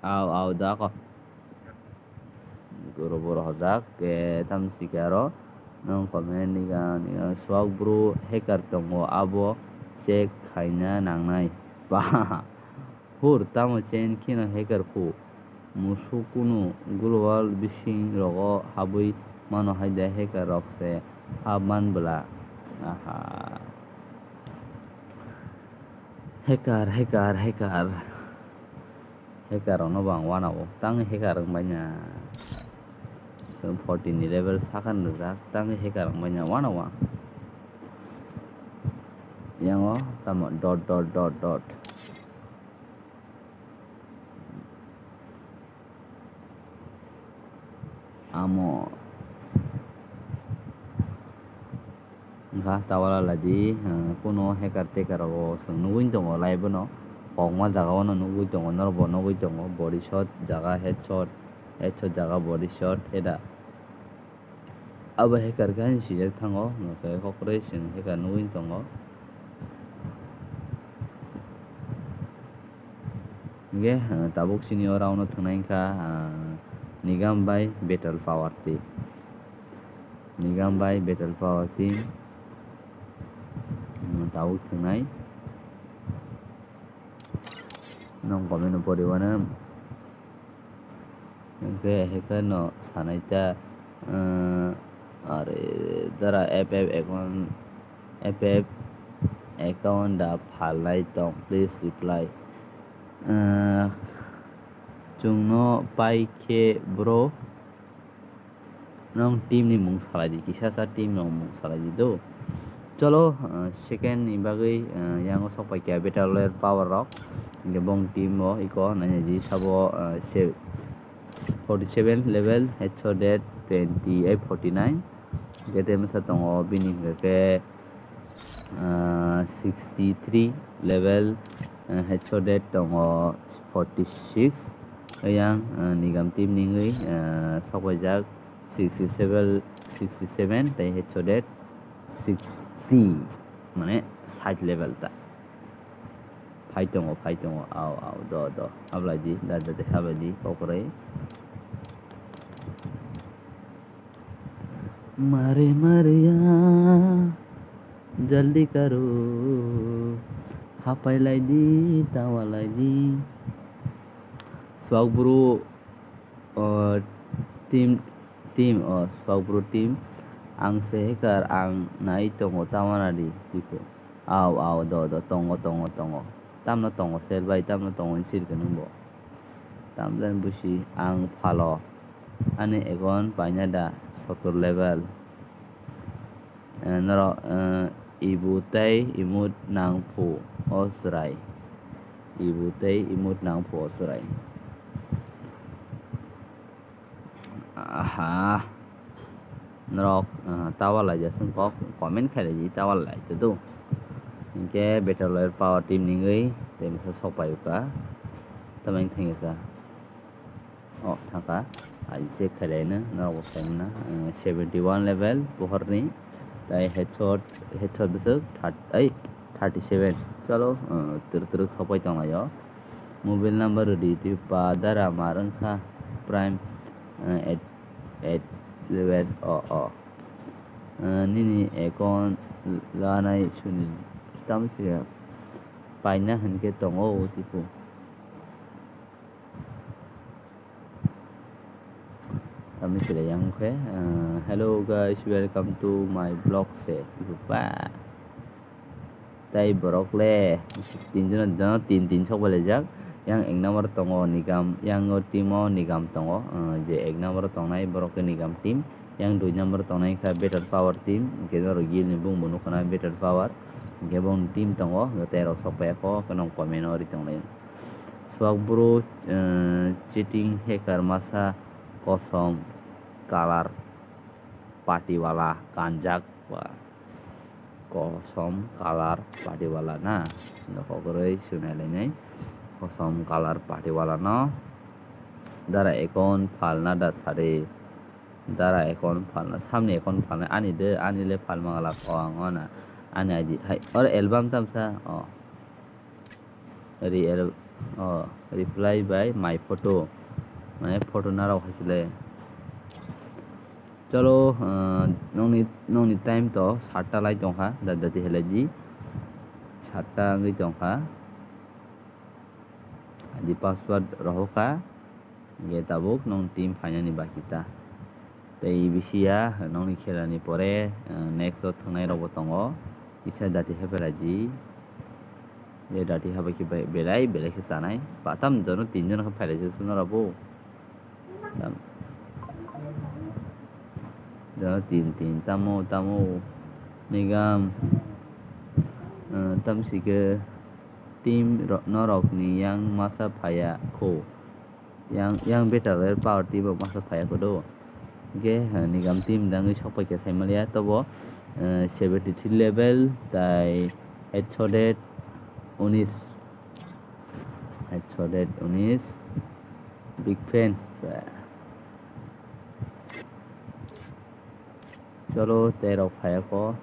Au, au, da ko. Gurbo rok hojak, ke tam si ke aro. Nong comment ni ga, ni ga, swag bro hacker tongo, abo check khaina nangnai. Ba. Hur, tamo chen kheno hacker khu. Musuk kunu global bising rogo habwi mano hai de hacker rok se hap man bwla. Aha. Hacker, hacker, hacker. Hacker rokno bo ang wanao. Tang hacker wng bai na. Chwng forty ni level sakha ni rijak. Tang hacker wng bai na wanao ang. Yang o tamo dot, dot, dot, dot. Amo wngkha tawala ladi, eh, kuno hacker taker rogo chwng nugwi tongo live no, kokma jaga o no nugwi tongo, norok bo nugwi tongo, body shot jaga headshot, headshot jaga body shot, heda. Abo hacker khe ani sijak thango, hwnkhe kokroi chwng hacker nugwi tongo. Hwnkhe, ah, tabuk sini o round o thwngnai wngkha, ah, Nigam bai Battle Power team. Nigam bai Battle Power team. Hmm, tabuk thwngnai. Nong comment o pori wano. Hwnkhe, hwnkhe no sanai ta, eh, are dara F F account, F F account da phalnai tong, please reply. Eh, chwngno pai khe bro, nong team ni mung salai di, kisa sa team ni mung salai di do. Cholo, ah, second ni bagwi, ah, yang o sok pai kha Battle Royale Power rok. Hwnkhe bong team o iko naina di sabo, ah, se-, forty seven level, headshot rate twenty eight forty nine. Hwnkhe tei masa tongo bini hwnkhe khe, ah, sixty three level, ah, headshot rate tongo forty six. Yang, ah, Nigam team ni wngwi, ah, sok paijak sixty seven, sixty seven tei headshot rate sixty, mane sait level ta. Phai tongo, phai tongo, au, au, do, do. Hablai di, da, da, de, hablai di, kokroi. Mare mare ya, jaldi karo, hapai lai di, tawa lai di. Swak bru, o, team, team, o, swak bru team. Ang se hacker, ang nai tongo, tawana di, tipo. Aw, aw, do, do, tongo, tongo, tongo. Tamno tongo, sel bai, tamno tongo, sir ke nungbo. Tamjani busi ang phalo. Ani account paina da sotor level. Eh, norok, eh, ibu tei imut nang phu o chwrai. Ibu tei imut nang phu o chwrai. Aha. Norok, ah, tower lai jasung kok comment khai lai di, tower lai to do. Hinkhe Battle Royale Power Team ningwi tei masa sok pai uka. Tamang thangya sa. Oh, thangka. Ai check khai lai no, norok bo khai na. Eh, seventy one level, bohor ni. Tai headshot, headshot bwswk thirty, ai, thirty seven. Chalo, eh, twrwk twrwk sok pai tong lai o. Mobile number rwdi twi pa dara mar wngkha Prime, eh, at, at, at, o, o. Eh, nini account lanai suni tamo se paina hinkhe tongo o tipo. Tamo se yang khe, eh, "Hello guys, welcome to my vlog," se tipo pa. Tai borok le tinjon, jono tin tin sok bai laijak. Yang ek number tongo Nigam, yang o team o Nigam tongo, eh, je ek number tongnai borok khe Nigam team. Yang dui number tongnai kha Battle Power team, hwnkhe norok gil ni bung bo nukha na Battle Power, hwnkhe bong team tongo, hwnkhe tei rok sok pai kho, hwnkhe nong comment o ri tong lai. Swak bru, eh, cheating hacker masa kosom colour patiwala kanjak ba. Kosom colour patiwala na. Nokho kwrwi sunai lainai. Kosom colour patiwala no. Dara account phalna da sari. Dara account phalna. Samni account phalna. Ani de, ani le phalma gala ko ang ona. Ani I D. Hai, or album tamsa. Oh. Re-, oh, reply by my photo. Mane photo narok hai sile. Chalo, ah, nongni, nongni time to satta lai tongkha, da dati helai di. Satta wngwi tongkha. Di password rohorkha. Hingke tabuk nong team phainani baki ta. Tei bisi ya nongni khelani pore, eh, next o thwngnai rok bo tongo. Kisa dati hai phailai di. Je dati habai khe be-, belai, belai khe chanai. Patam jono tin jono khe phailai se norok bo. Tam-, jono tin, tin, tamo, tamo. Nigam, eh, tamsi khe team ro-, norokni yang masa phaiya kho. Yang, yang Battle Royale Power Team bo masa phaiya kodo. Hingke, eh, Nigam team dangwi sok pai khe sai maliya, tobo, eh, seventy three level, tai headshot unis, headshot unis, big fan. Cholo, tei rok phaiya kho.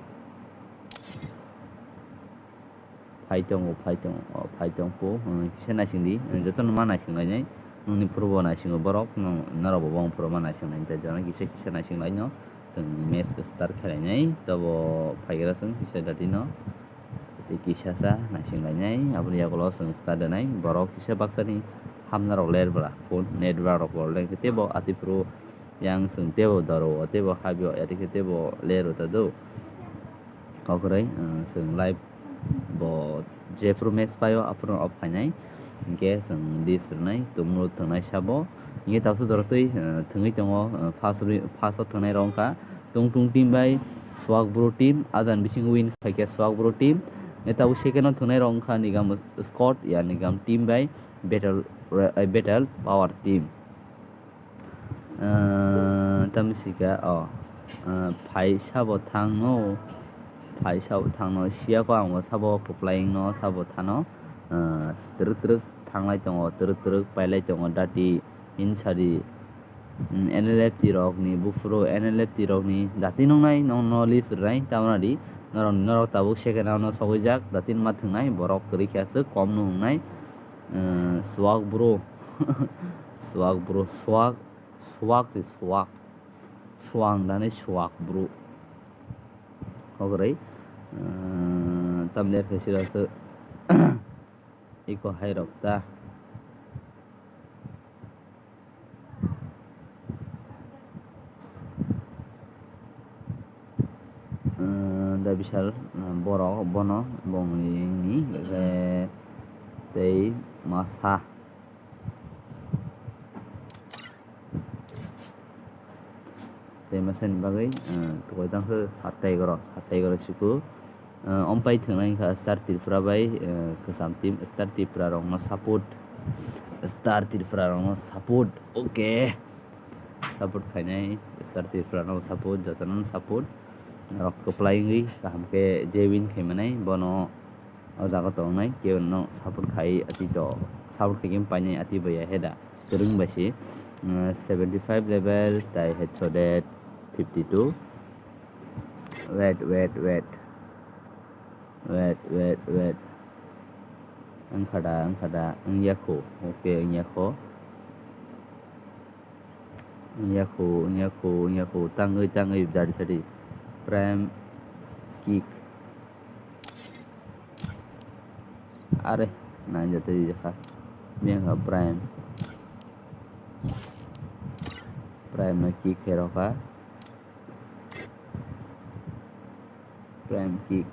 Phai tongo, phai tongo, o, phai tong po, hmm, kisa naising di, hmm, jotono ma naising lainai, nongni phuru bo naisingo borok, nong, norok bo bong phuru ma naising lainai, tei jotono kisa, kisa naising laino, chwng match start khlainai, tobo phaigra chwng kisa dati no, tei kisa sa naising lainai, aboni yagulo chwng start rwnai, borok kisa baksani hamna rok ler bwla, phone net bwla rok bo ler khe tebo ati phuru yang chwng tebo doro, tebo habio, ati khe tebo ler rw ta do. Kok kwrwi, eh, chwng live bo jephru match paio, aphuru off khainai. Hinkhe chwng list rwnai, tumlo thwngnai sabo. Hinkhe tabuk dorok twi, eh, thwngwi tongo, eh, first ri-, first o thwngnai rok wngkha Tongtung team bai Swag Bro team. Ajani bisingo win khaikhe Swag Bro team. Hinkhe tabuk second o thwngnai rok wngkha Nigam Squad, ya Nigam team bai Battle, eh, Battle Power team. Ah, tamsika, oh, ah, phai sabo thangno, phai sabo thangno, siyako ang bo sabo kwplaino, sabo thano, ah, twrwk twrwk thanglai tongo, twrwk twrwk pailai tongo, dati hinsadi, mm, N L F T rokni buphuru, N L F T rokni dati nungnai, nongno list rwnai, tamoni di, norok, norok tabuk second round o sogwijak, dati numa thwngnai, borok kwrwi khe aswk kom no wngnai, ah, Swag Bro, Swag Bro, Swag. Swag se swag. Suang dani suak bru. Hograi. Tamni khe sira se iko hai rok ta. Da bisal borok bono bongni tei masa. Tei masani bagwi, ah, tukoi tang khe sat ta egaroh, sat ta egaroh siku. Ah, ompai thwngnai wngkha Star Tripura bai, ah, kwcham team Star Tripura rokno support, Star Tripura rokno support, okay. Support khainai Star Tripura no support, jotono support. Rok kwplai wngwi kaham khe je win khaimanai bono. O jaga tongnai, kebo no support khai ati to, support khai khe painai ati baya heda. Kwrwng bai se, mm, seventy five level, tai headshot at fifty two. Wait, wait, wait. Wait, wait, wait. Wngkha da, wngkha da, wngya kho. Okay, wngya kho. Wngya kho, wngya kho, wngya kho. Tangwi, tangwi, dari sadi. Prime kick. Are, nine jatwi jakha. Biyang kha Prime. Prime no kick khe rokha. Prime kick.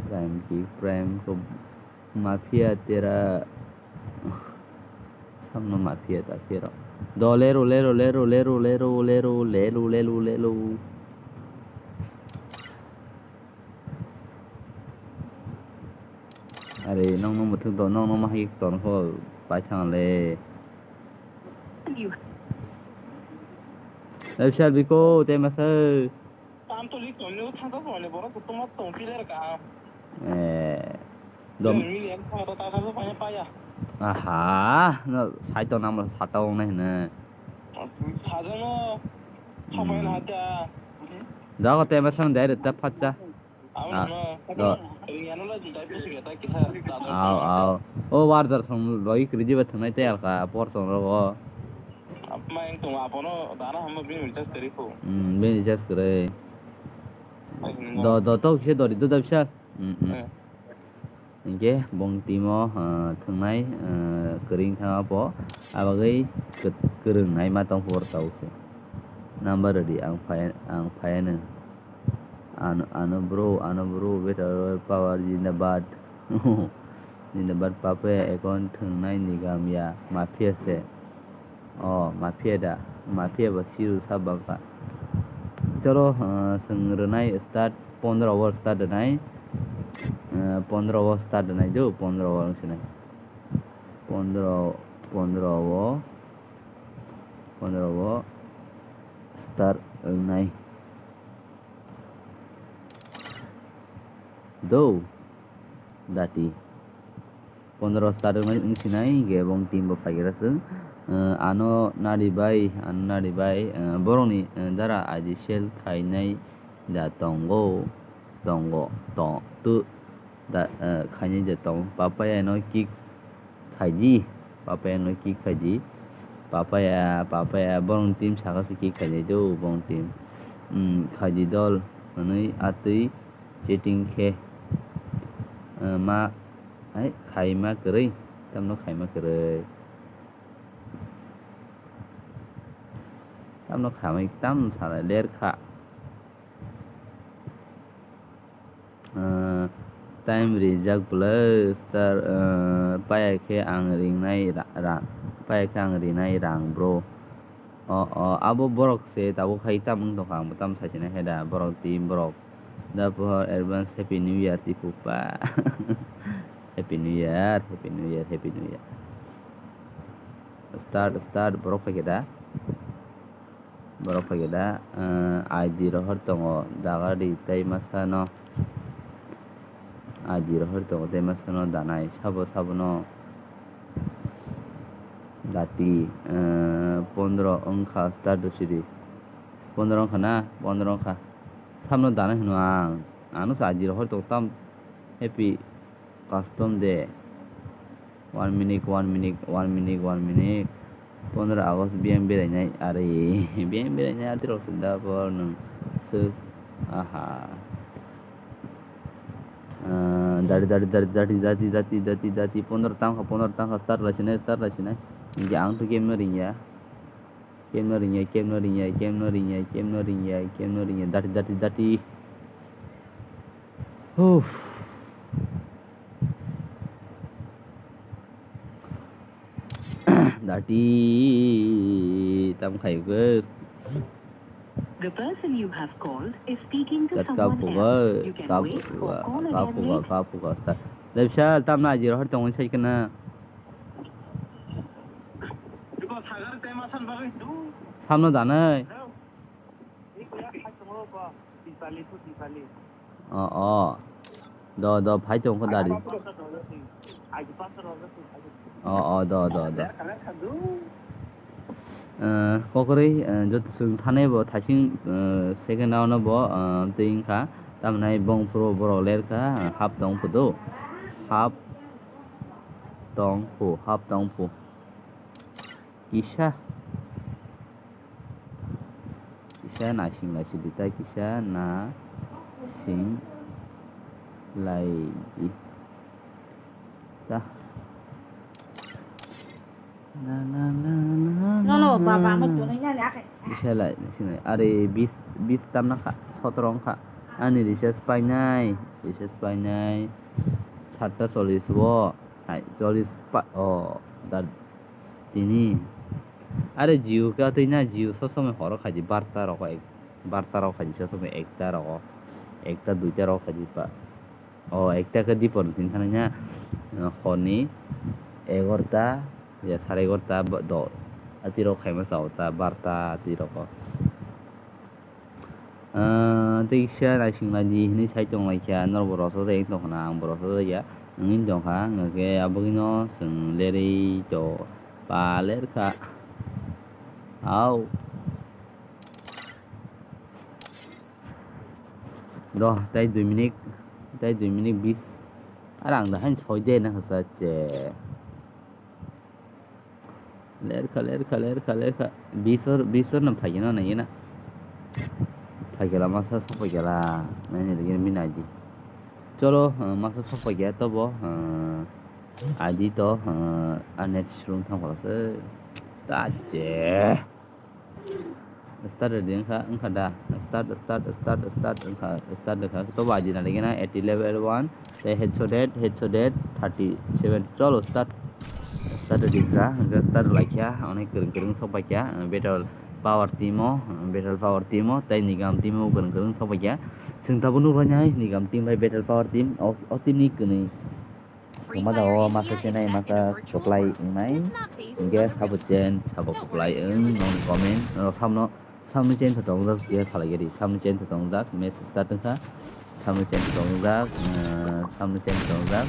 Prime kick, Prime ko mafia tera. Samno mafia ta phero. Do lero, lero, lero, lero, lero, lero, lero, lero, lero. Are, nong nong muthuk do, nong nong mahik ton kho, pai thang le. Abisal biko, te masa. Tam to lik tong le, thang to tong le, borok to tong, tong piler ka. Eh, dom. Mili em thang to ta sa paya paya. Aha, no, sai to nam sata ong nai na. Sajano, sabai na ta. Jago te masa dai ta phacha. Abo Ah, no, do. Ring ano la dai pusi ta kisa. Au, au. O warjar song loi kriji ba thangnai te alka, por song rogo. Apa yang tong apono dana hamba bin recharge teri ko. Hmm, bin recharge kore. Ai, no. Do, do, to kisa dori, do, do, bisa. Hmm, hmm. Eh. Hingke bong timo, ah, thwngnai, ah, kwrwng thangma po, abagwi kwt-, kwrwng naima tong por tau se. Number rwdi ang phai, ang phaiano. Ano, ano bro, ano bro, better power jindabad. Jindabad pape account thwngnai ni gamya, mafia se. O, mafia da, mafia ba siru sa bangkha. Cholo, ah, chwng rwnai start, pondro o start rwnai. Ah, pondro o start rwnai do, pondro o wng sinai. Pondro, pondro o, pondro o start rwnai. Do, dati. Pondro start wng, wng sinai, hingke bong team bo phaikhe chwng, eh, ano nari bai, ano nari bai, eh, borokni, eh, dara I D sell khainai da tongo, tongo, to, to, da, eh, khainai da tongo. Papaya no kick khaidi, papaya no kick khaidi. Papaya, papaya, borokni team saka se kick khainai do, bong team. Hmm, khaidi dol, hwnwi atwi chatting khe, eh, ma, hai, khaima kwrwi, tamno khaima kwrwi. Tamno khamai tam sana ler kha. Eh, time rijak bwlai star, eh, paya khe ang ringnai ra-, ra-, paya khe ang rinai rang bro. O, o, abo borok se tabuk hai tam wng tongkha, ang bo tam saichina he da, borok team borok. Da pohor advance Happy New Year ti kupa. Happy New Year, Happy New Year, Happy New Year. Start, start, borok phaikhe da. Borok phaikhe da, eh, I D rohor tongo, daga di tei masa no. I D rohor tongo tei masa no danai, sabo, sabo no. Dati, eh, pondro wngkha start do sidi. Pondro wngkha na? Pondro wngkha. Samno danai hwno ang. Ano sa I D rohor tong tam happy custom de. One minute, one minute, one minute, one minute. Pondro August biyang berainai, are biyang berainai atirok se da por nwng swk, aha. Ah, dari, dari, dari, dari, dati, dati, dati, dati, pondro tangkha, pondro tangkha, start laisinai, start laisinai. Hinkhe ang to game no ringya. Game no ringya, game no ringya, game no ringya, game no ringya, game no ringya, dati, dati, dati. Huf. Dati, tam khai go. The person you have called is speaking to Kat someone kapuga, else. You can wait or kapuga, call again kapuga, later. Kapuga, start. Lebsa, tam na ajiro har tong sai kana. Samno danai. O, o. Do, do, phai tong kho dari. O, o, do, do, do. Eh, kokrwi, eh, joto chwng thanai bo thaising, eh, second round o bo, eh, twi wngkha. Tamni bong phuru borok lerkha, eh, hap tong phudo. Hap tong phu, hap tong phu. Kisa. Kisa naising lai sidi ta, kisa naising lai di ta. La, la, la, la, la, Nono, la. Baba, amo tunai nani akai. Kisa lai, sini. Are bis, bis tamna kha, sotro wngkha. Ani recharge painai, recharge painai. Satta chollis o. Hai, chollis pa, o, da, tini. Are Jio khe twi na, Jio sob somoi horo khaidi, barta rok ek, barta rok khaidi sob somoi ekta rogo, ekta duita rok khaidi pa. O, ekta khe dipor tini thani na, horni egarota, ya, sare egarota, ba, do, ati rok khaima chao ta, barta ati rok o. Ah, tei kisa naising lai di hinui sai tong lai kha, norok bo rosojak wng tong khna, ang bo rosojak ya, wngwi tong kha, hwnkhe aboni no chwng lerwi to pa ler kha. Au. Do, tei dui minute, tei dui minute bis. Are ang da hain soi de na kha sa che. Lerkha, lerkha, lerkha, lerkha. Bisor, bisor no phaikhe no naikhe na. Phaikhe la masa sok phaikhe la. Nai ni lagi min aidi. Cholo, eh, masa sok phaikhe to bo, eh, aidi to, eh, a net slung thang phala se. Ta je. Start ready wngkha, wngkha da? Start, start, start, start wngkha, start wngkha. Tobo aji nani gana eighty level one, tei headshot dead, headshot dead, thirty seven. Cholo, start. Start ready wngkha, hwnkhe start laikha, onek kwrwng kwrwng sok paikha, uh, Battle Power team o, uh, Battle Power team o, tei Nigam team o kwrwng kwrwng sok paikha. Chwng tabuk nuk rwnai, Nigam team bai Battle Power team, o, o team ni kwnwi. Kwma da o masa chenai masa kwplai wngnai. Hwnkhe sabo chen, sabo kwplai wng, nong comment, no samno, samno chen tong jak, je salai gari, samno chen tong jak, match start wngkha. Samno chen tong jak, eh, samno chen tong jak.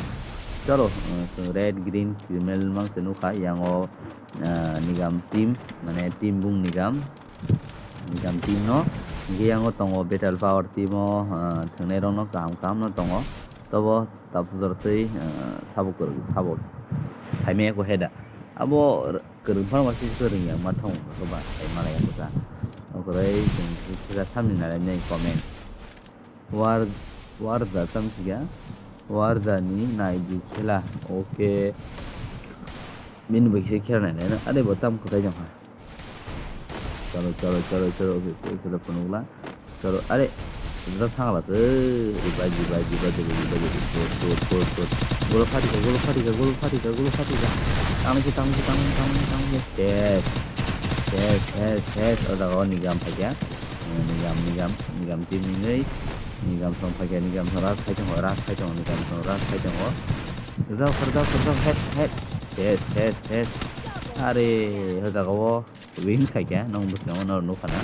Cholo, eh, chwng red, green, criminal mang se nukha, yango, eh, Nigam team, mane team bung Nigam. Nigam team no, hingke yango tongo Battle Power team o, ah, thwngnairokno kaham kaham no tongo. Tobo tabuk jorotwi, ah, sabo kwrwng, sabo saimaya ko heda. Abo r-, kwrwng phano waisa se rwngya ma thang ko ba sai malaya ko ta. Okoroi chwng kisa samni nalai nai comment. War, Warza tam siga. Warza ni nai di khela. Oke. Bini bai kisa khela nai nai. Are bo tam kwtai jong ha. Chalo, chalo, chalo, chalo, oke, oke, chalo, phunukla. Chalo, are, jora thangla se. Revive, revive, revive, revive, revive, revive, good, good, good. Golo phatika, golo phatika, golo phatika, golo phatika. Tangki, tangki, tangki, tangki, tangki. Yes. Yes, yes, yes. O jaga o Nigam phaikya. Eh, Nigam, Nigam, Nigam team ni nui. Nigam song phaikya, Nigam song ras khai tongo, ras khai tongo, Nigam song ras khai tongo. Rwjak, rwjak, rwjak, head, head. Yes, yes, yes. Are, o jaga o. Win khaikha, nong bwskango norok nukha na,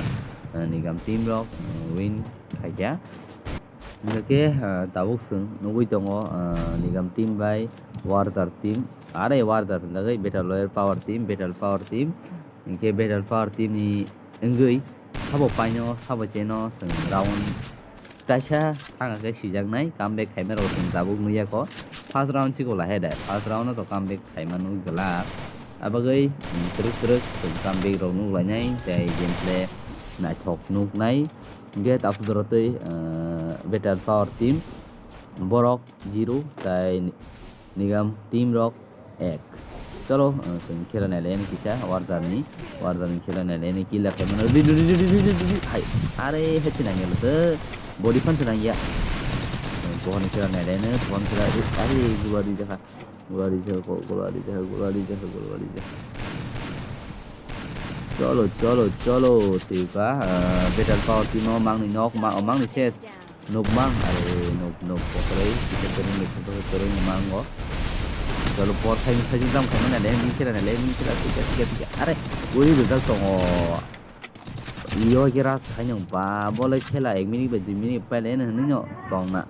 ah, Nigam team rok, ah, win khaikha. Hingkhe, ah, tabuk chwng nugwi tongo, ah, Nigam team bai Warzer team. Are Warzer hinjagwi Battle Royale Power team, Battle Power team. Hingkhe Battle Power team ni wngwi sabo paino, sabo cheno chwng round Kaisa thangkhe sijaknai, comeback khaima rok chwng tabuk nukya kho. First round chikolahe de, first round no to comeback khaima nukgwlak. Abagwi, mm, twrwk twrwk chwng comeback rok nuk lainai tei gameplay naithok nuk nai. Hwnkhe tabuk jora twi, eh, Battle Power Team borok zero tei Nigam team rok ek. Cholo, eh, chwng khela nailai ani kisa Warder ni, Warder ni khela nailai ani kill khaimano. Di, di, di, di. Hai, are headshot nangya lwswk. Body phan se nangya. Eh, bohorni khela nailai ani, bohorni khela, are gula rijak kha. Gula rijak kha, gula rijak kha, gula rijak kha, gula rijak kha. Cholo, cholo, cholo, twiba, ah, Battle Power Team o mangni nok, ma-, o mangni ses. Nukmang, are, nuk, nuk, kokroi, kisa kwrwng, kisa kwrwng mango. Cholo, por saini, saini jam khaimani, le, ni kira, le, ni kira, kira, kira, kira. Are, ui, rijak tongo. Iyo, kira, khainang ba, bole khela, ek minute bai dui minute pai le, hwnwi no, tongna.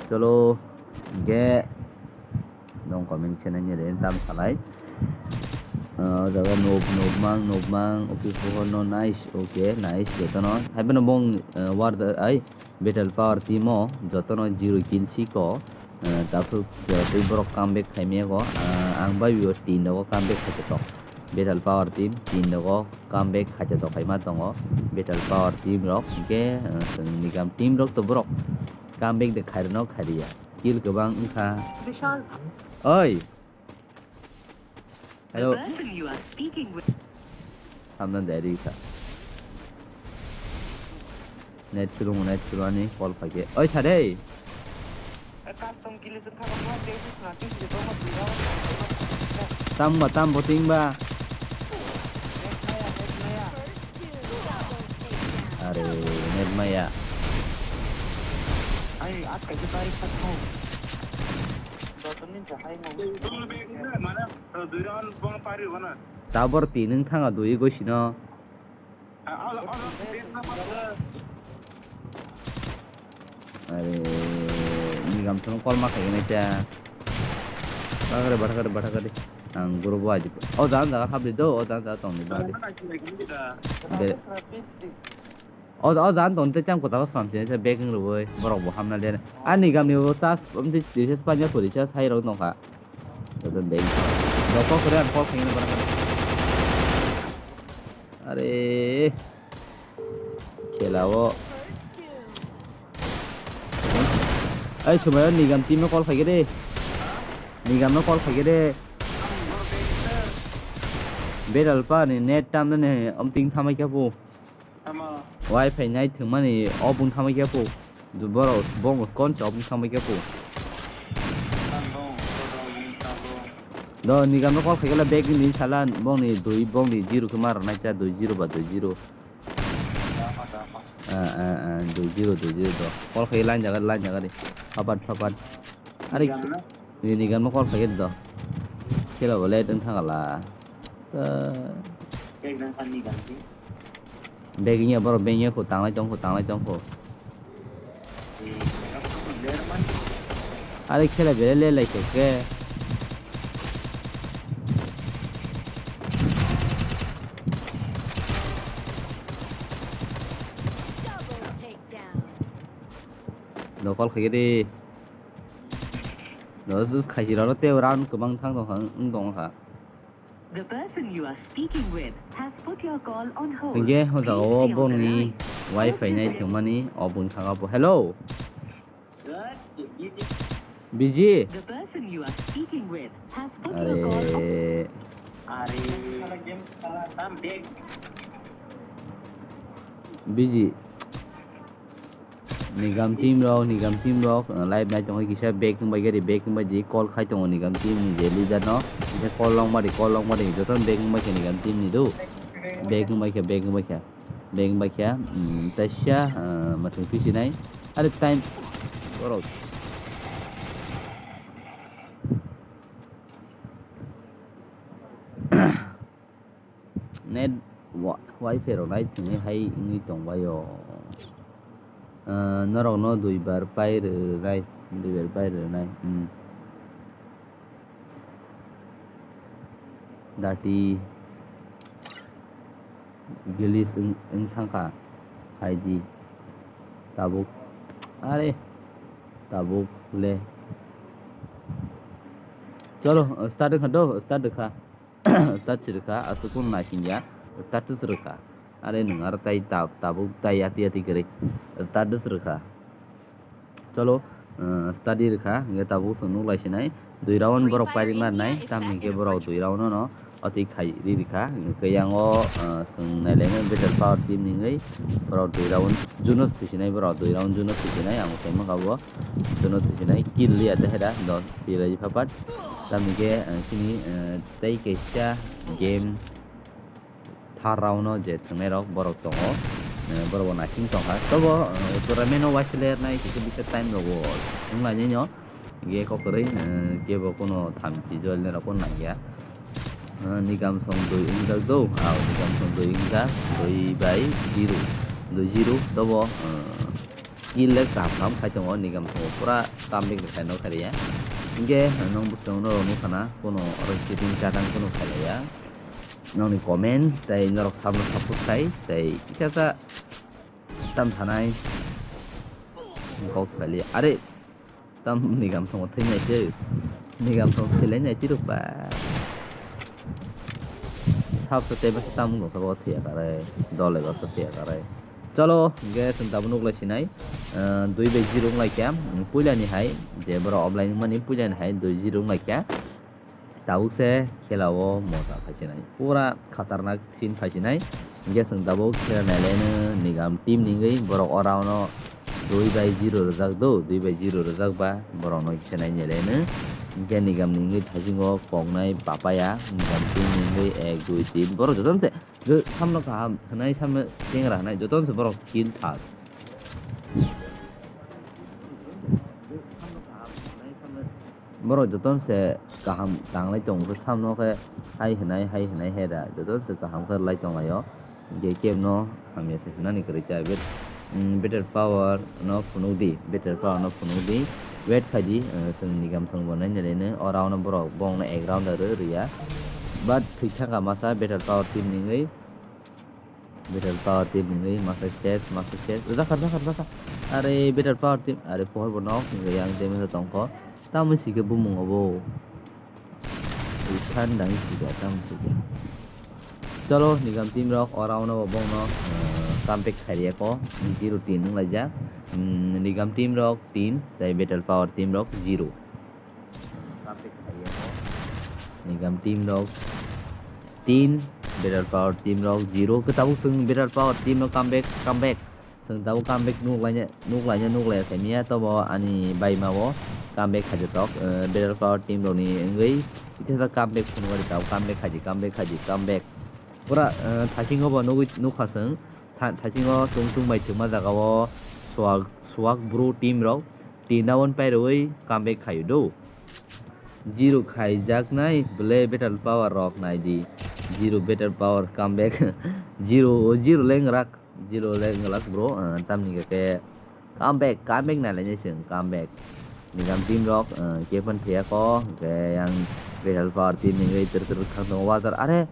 Cholo, ge, Dong comment se nai nere tam salai. Ah, o jaga nob, nob mang, nob mang. Okay, pohor no nice. Okay, nice. Jotono. Hai bono bong, eh, war ai Battle Power Team o jotono zero kill siko. Eh, tabuk jora twi borok comeback khaimaya go. Ah, ang bai bo team rogo comeback khaito tok. Battle Power Team team rogo comeback khaito tok khaima tongo. Battle Power Team rok hwnkhe, eh, chwng Nigam team rok to borok comeback de khairokno khairiya. Kill kwbang wngkha. Vishal. Oi. Hello. The person you are speaking with. Hamna dari kha. Net chulung, net chulani call phage. Oi, sade. Tam ba, tam bo ting ba. Are, net maya. Ai, at kaisa bike sa thau. Joto ni jahai mo. Tabor ti nung thanga dui goi sino. Are, Nigam sono call ma khaina cha. Bathakari, bathakari, bathakari. Ang group o aji. O jan jaga habli do, o jan jaga tongni bali. De. O, o jan tong te chang kota ko slam chini sa bag wng rwui borok bo hamna le. Ani gam ni bo chas, um, di, di, chas panya puri chas hai rok nokha. Joto bag. Rok kok kore ang kok khengna bara kare. Are. Khela o. Ai, sumayo Nigam team no call khaigede. Nigam no call khaigede. Beral pa ni net tam ne, um, ting thamai kya po. Tamo. Wifi nai thwngmani off wng thamai khe po. Borok bong skon se off wng thamai khe po. Tamo, tamo, tamo. Do Nigam no call khaikhe la back ni sala bongni dui bongni zero khe mar nai cha dui zero ba dui zero. Tamo, tamo. Ah, ah, ah, dui zero, dui zero do. Call khai line jaga, line jaga di. Papat, papat. Are Nigam no? Ni Nigam no call khaikhe do. Khela bo late wng thangala. Ta. Back dan khan Nigam si. Bag wngya borok bengya kho tanglai tong kho tanglai tong kho. Are khela bere le lai khe khe. Double takedown. Nokol khaigiri. Dos dos khaigiraro tei round kwbang thang tong kha wng tong kha. The person you are speaking with has put your call on hold. Hingke o jaga o bongni wifi nai thwngmani o bung thanga bo. Hello. Busy? The person you are speaking with has put your call on. Are. Busy. Nigam team rok, Nigam team rok, uh, live nai tongwi kisa back wngbai gari, back wngbai di call khai tongo Nigam team ni je leader no. Kisa call long mari, call long mari, joto back wngbai khe Nigam team ni do. Back wngbai khe, back wngbai khe, back wngbai khe, um, taisa, uh, mathung pisi nai. Are time borok. Net wa-, wifi rok nai thwngwi hai wngwi tongbaio. Ah, norokno duibar pai rwnai, duibar pai rwnai, hmm. Dati village wng, wng thangkha hai di tabuk, are tabuk le. Cholo, start wngkha do, start wngkha. Touch rwkha, aswk phano naisingya, status rwkha. Are nwng aro tai ta-, tabuk tai yati yati kwrwi status rwkha. Cholo, uh, study rwkha, hwnkhe tabuk chwng nuklai sinai. Dui round borok pairi marnai, tamni hwnkhe borok dui round no atwi khai ri rwkha. Hwnkhe yango, uh, chwng nailaino Battle Power team ni wngwi borok dui round juno thwisinai, borok dui round juno thwisinai, ang sai mankha bo juno thwisinai kill liya de hera don. Twi bai phapat. Tamni khe, eh, chini, eh, tei kaisa game thar round o je thwngnairok borok tongo. Eh, borok bo naising tongkha. Tobo, eh, tournament o waisa layernai kisa bisa time rogo wng lainai. Hingke kok kwrwi, eh, kebo kono thamchi jolinai rok pono nangya. Eh, Nigamsong dui wngjak do, ah, Nigamsong dui wngjak, dui bai zero, dui zero, tobo, eh, Kill le kaham kaham khai tongo, Nigamsong pura comeback rwkhaino khairiya. Hingke nwng bwskango norok nukha na, kuno oro shooting chatang kuno khailaiya. Nokni comment tei norok sabno support khai tei kisa sa tam sanai. Kok khaili, are tam Nigamsong thwi nai se, Nigamsong thwi lai nai tirok ba. Sab se tei bwsa tam wngtong sabo thwiya kare, dole bwsa thwiya kare. Cholo, hingke chwng tabuk nuklai sinai, ah, dui bai zero wnglaikha, puilani hai, je borok offline wngmani puilani hai dui zero wnglaikha. Tabuk se khela o moja phaisinai, pura khatarnak scene phaisinai. Hingke chwng tabuk khela nailaino Nigam team ni wngwi borok o round o dui bai zero rwjak do, dui bai zero rwjak ba borok no kisa nai nailaino. Hingke Nigam ni wngwi thaisingo koknai Papaya, Nigam team ni wngwi ek, dui, tin, borok jotono se samno kaham hwnai, samno chengra hwnai, jotono se borok kill thak. Borok jotono se kaham tanglai tongo, samno khe hai hwnai, hai hwnai, hai da, jotono se kaham khe rwlai tonglaio. Hingke kebno hamya se hwnani kwrwi ta, bet-, mm, Battle Power no phunuk di, Battle Power no phunuk di, wait khai di, eh, chwng Nigamsong bo nai nai le no, o round no borok bongno ek round rw rwya, but thwi thangkha masa Battle Power team ni wngwi. Battle Power team ni wngwi masa ses, masa ses. Rwjakha, rwjakha, rwjakha. Are Battle Power team, are pohor bo nok hwnwi yang damage o tongkho. Tamo sike bumung obo. Rwkhan dang sika, tamo sika. Cholo, Nigam team rok o round o bongno, eh, comeback khairiyakho. Zero tin wnglaijak. Mm, Nigam team rok tin, tei Battle Power team rok zero. Nigam team rok tin, Battle Power team rok zero. Khe tabuk chwng Battle Power team no comeback, comeback. Chwng tabuk comeback nuklaina, nuklaina, nuklaiya khaimiya, tobo ani baima o comeback khaijak tok, eh, Battle Power team rokni wngwi kisa comeback phunukgwi tabuk comeback khaijak, comeback khaijak, comeback. Pura, eh, thaisingo bo nugwi nukha chwng, tha-, thaisingo chwng chwng bai thwngma jagao swak, swak bru team rok tin round pairwi comeback khaio do. Zero khaijaknai bwle Battle Power rok nai di. Zero Battle Power comeback. Zero, zero leng rak. Zero leng rak bro. Ah, tamni khe comeback, comeback nai lainai chwng, comeback. Nigam team rok, ah, khe phan thiyakho, hwnkhe yang Battle Power team ni wngwi twrwk twrwk thang tongo water. Are,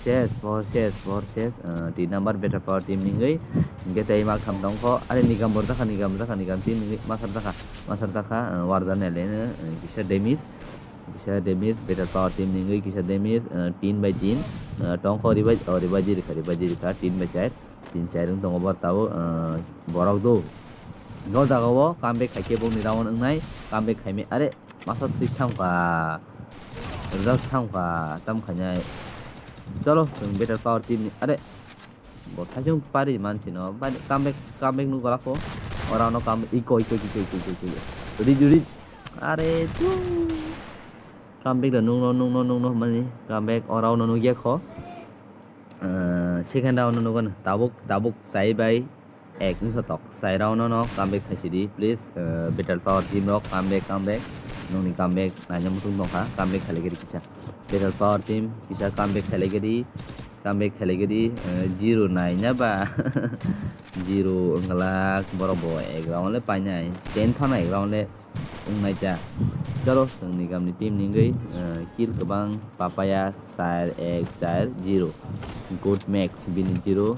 Ses, por ses, por ses, eh, tin number Battle Power team ni wngwi, hingke tei mak tham tongkho, are Nigam bo rwjakha, Nigam rwjakha, Nigam team ni wngwi ma rwjakha, ma rwjakha, eh, warda nai le, eh, kisa damage, kisa damage, Battle Power team ni wngwi kisa damage, eh, tin bai tin, eh, tongkho ribai, oh, ribai di rikha, ribai di rikha, tin bai char, tin char wng tongo bo tabuk, eh, borok do. No jaga o comeback khaikhe bongni round wngnai, comeback khaimai, are, Masa thwi thangkha. Rwjak thangkha. Tam khainai. Cholo, chwng Battle Power team ni. Are. Bo saichung pari mansi no. Bani comeback, comeback nuk galak ko. Ora no comeback. Iko, iko, iko, iko, iko, iko. Ready, ready. Are, tu. Comeback da nung no, nung no, nung no mani. Comeback ora no nuk yakho. Eh, second round no nugo. Tabuk, tabuk, sai bai. Ek wngkha tok. Chai round no comeback khaisidi, please, eh, Battle Power team rok comeback, comeback. Nokni comeback naina muchung tongkha, comeback khailai khe di kisa. Battle Power team kisa comeback khailai khe di, comeback khailai khe di, eh, zero naina ba. Zero wngla borok bo ek round le painai, ten phano ek round le wngnaija. Chalo, chwng Nigamni team ni wngwi, eh, kill kwbang, Papaya, char ek char zero. Good max, bini zero.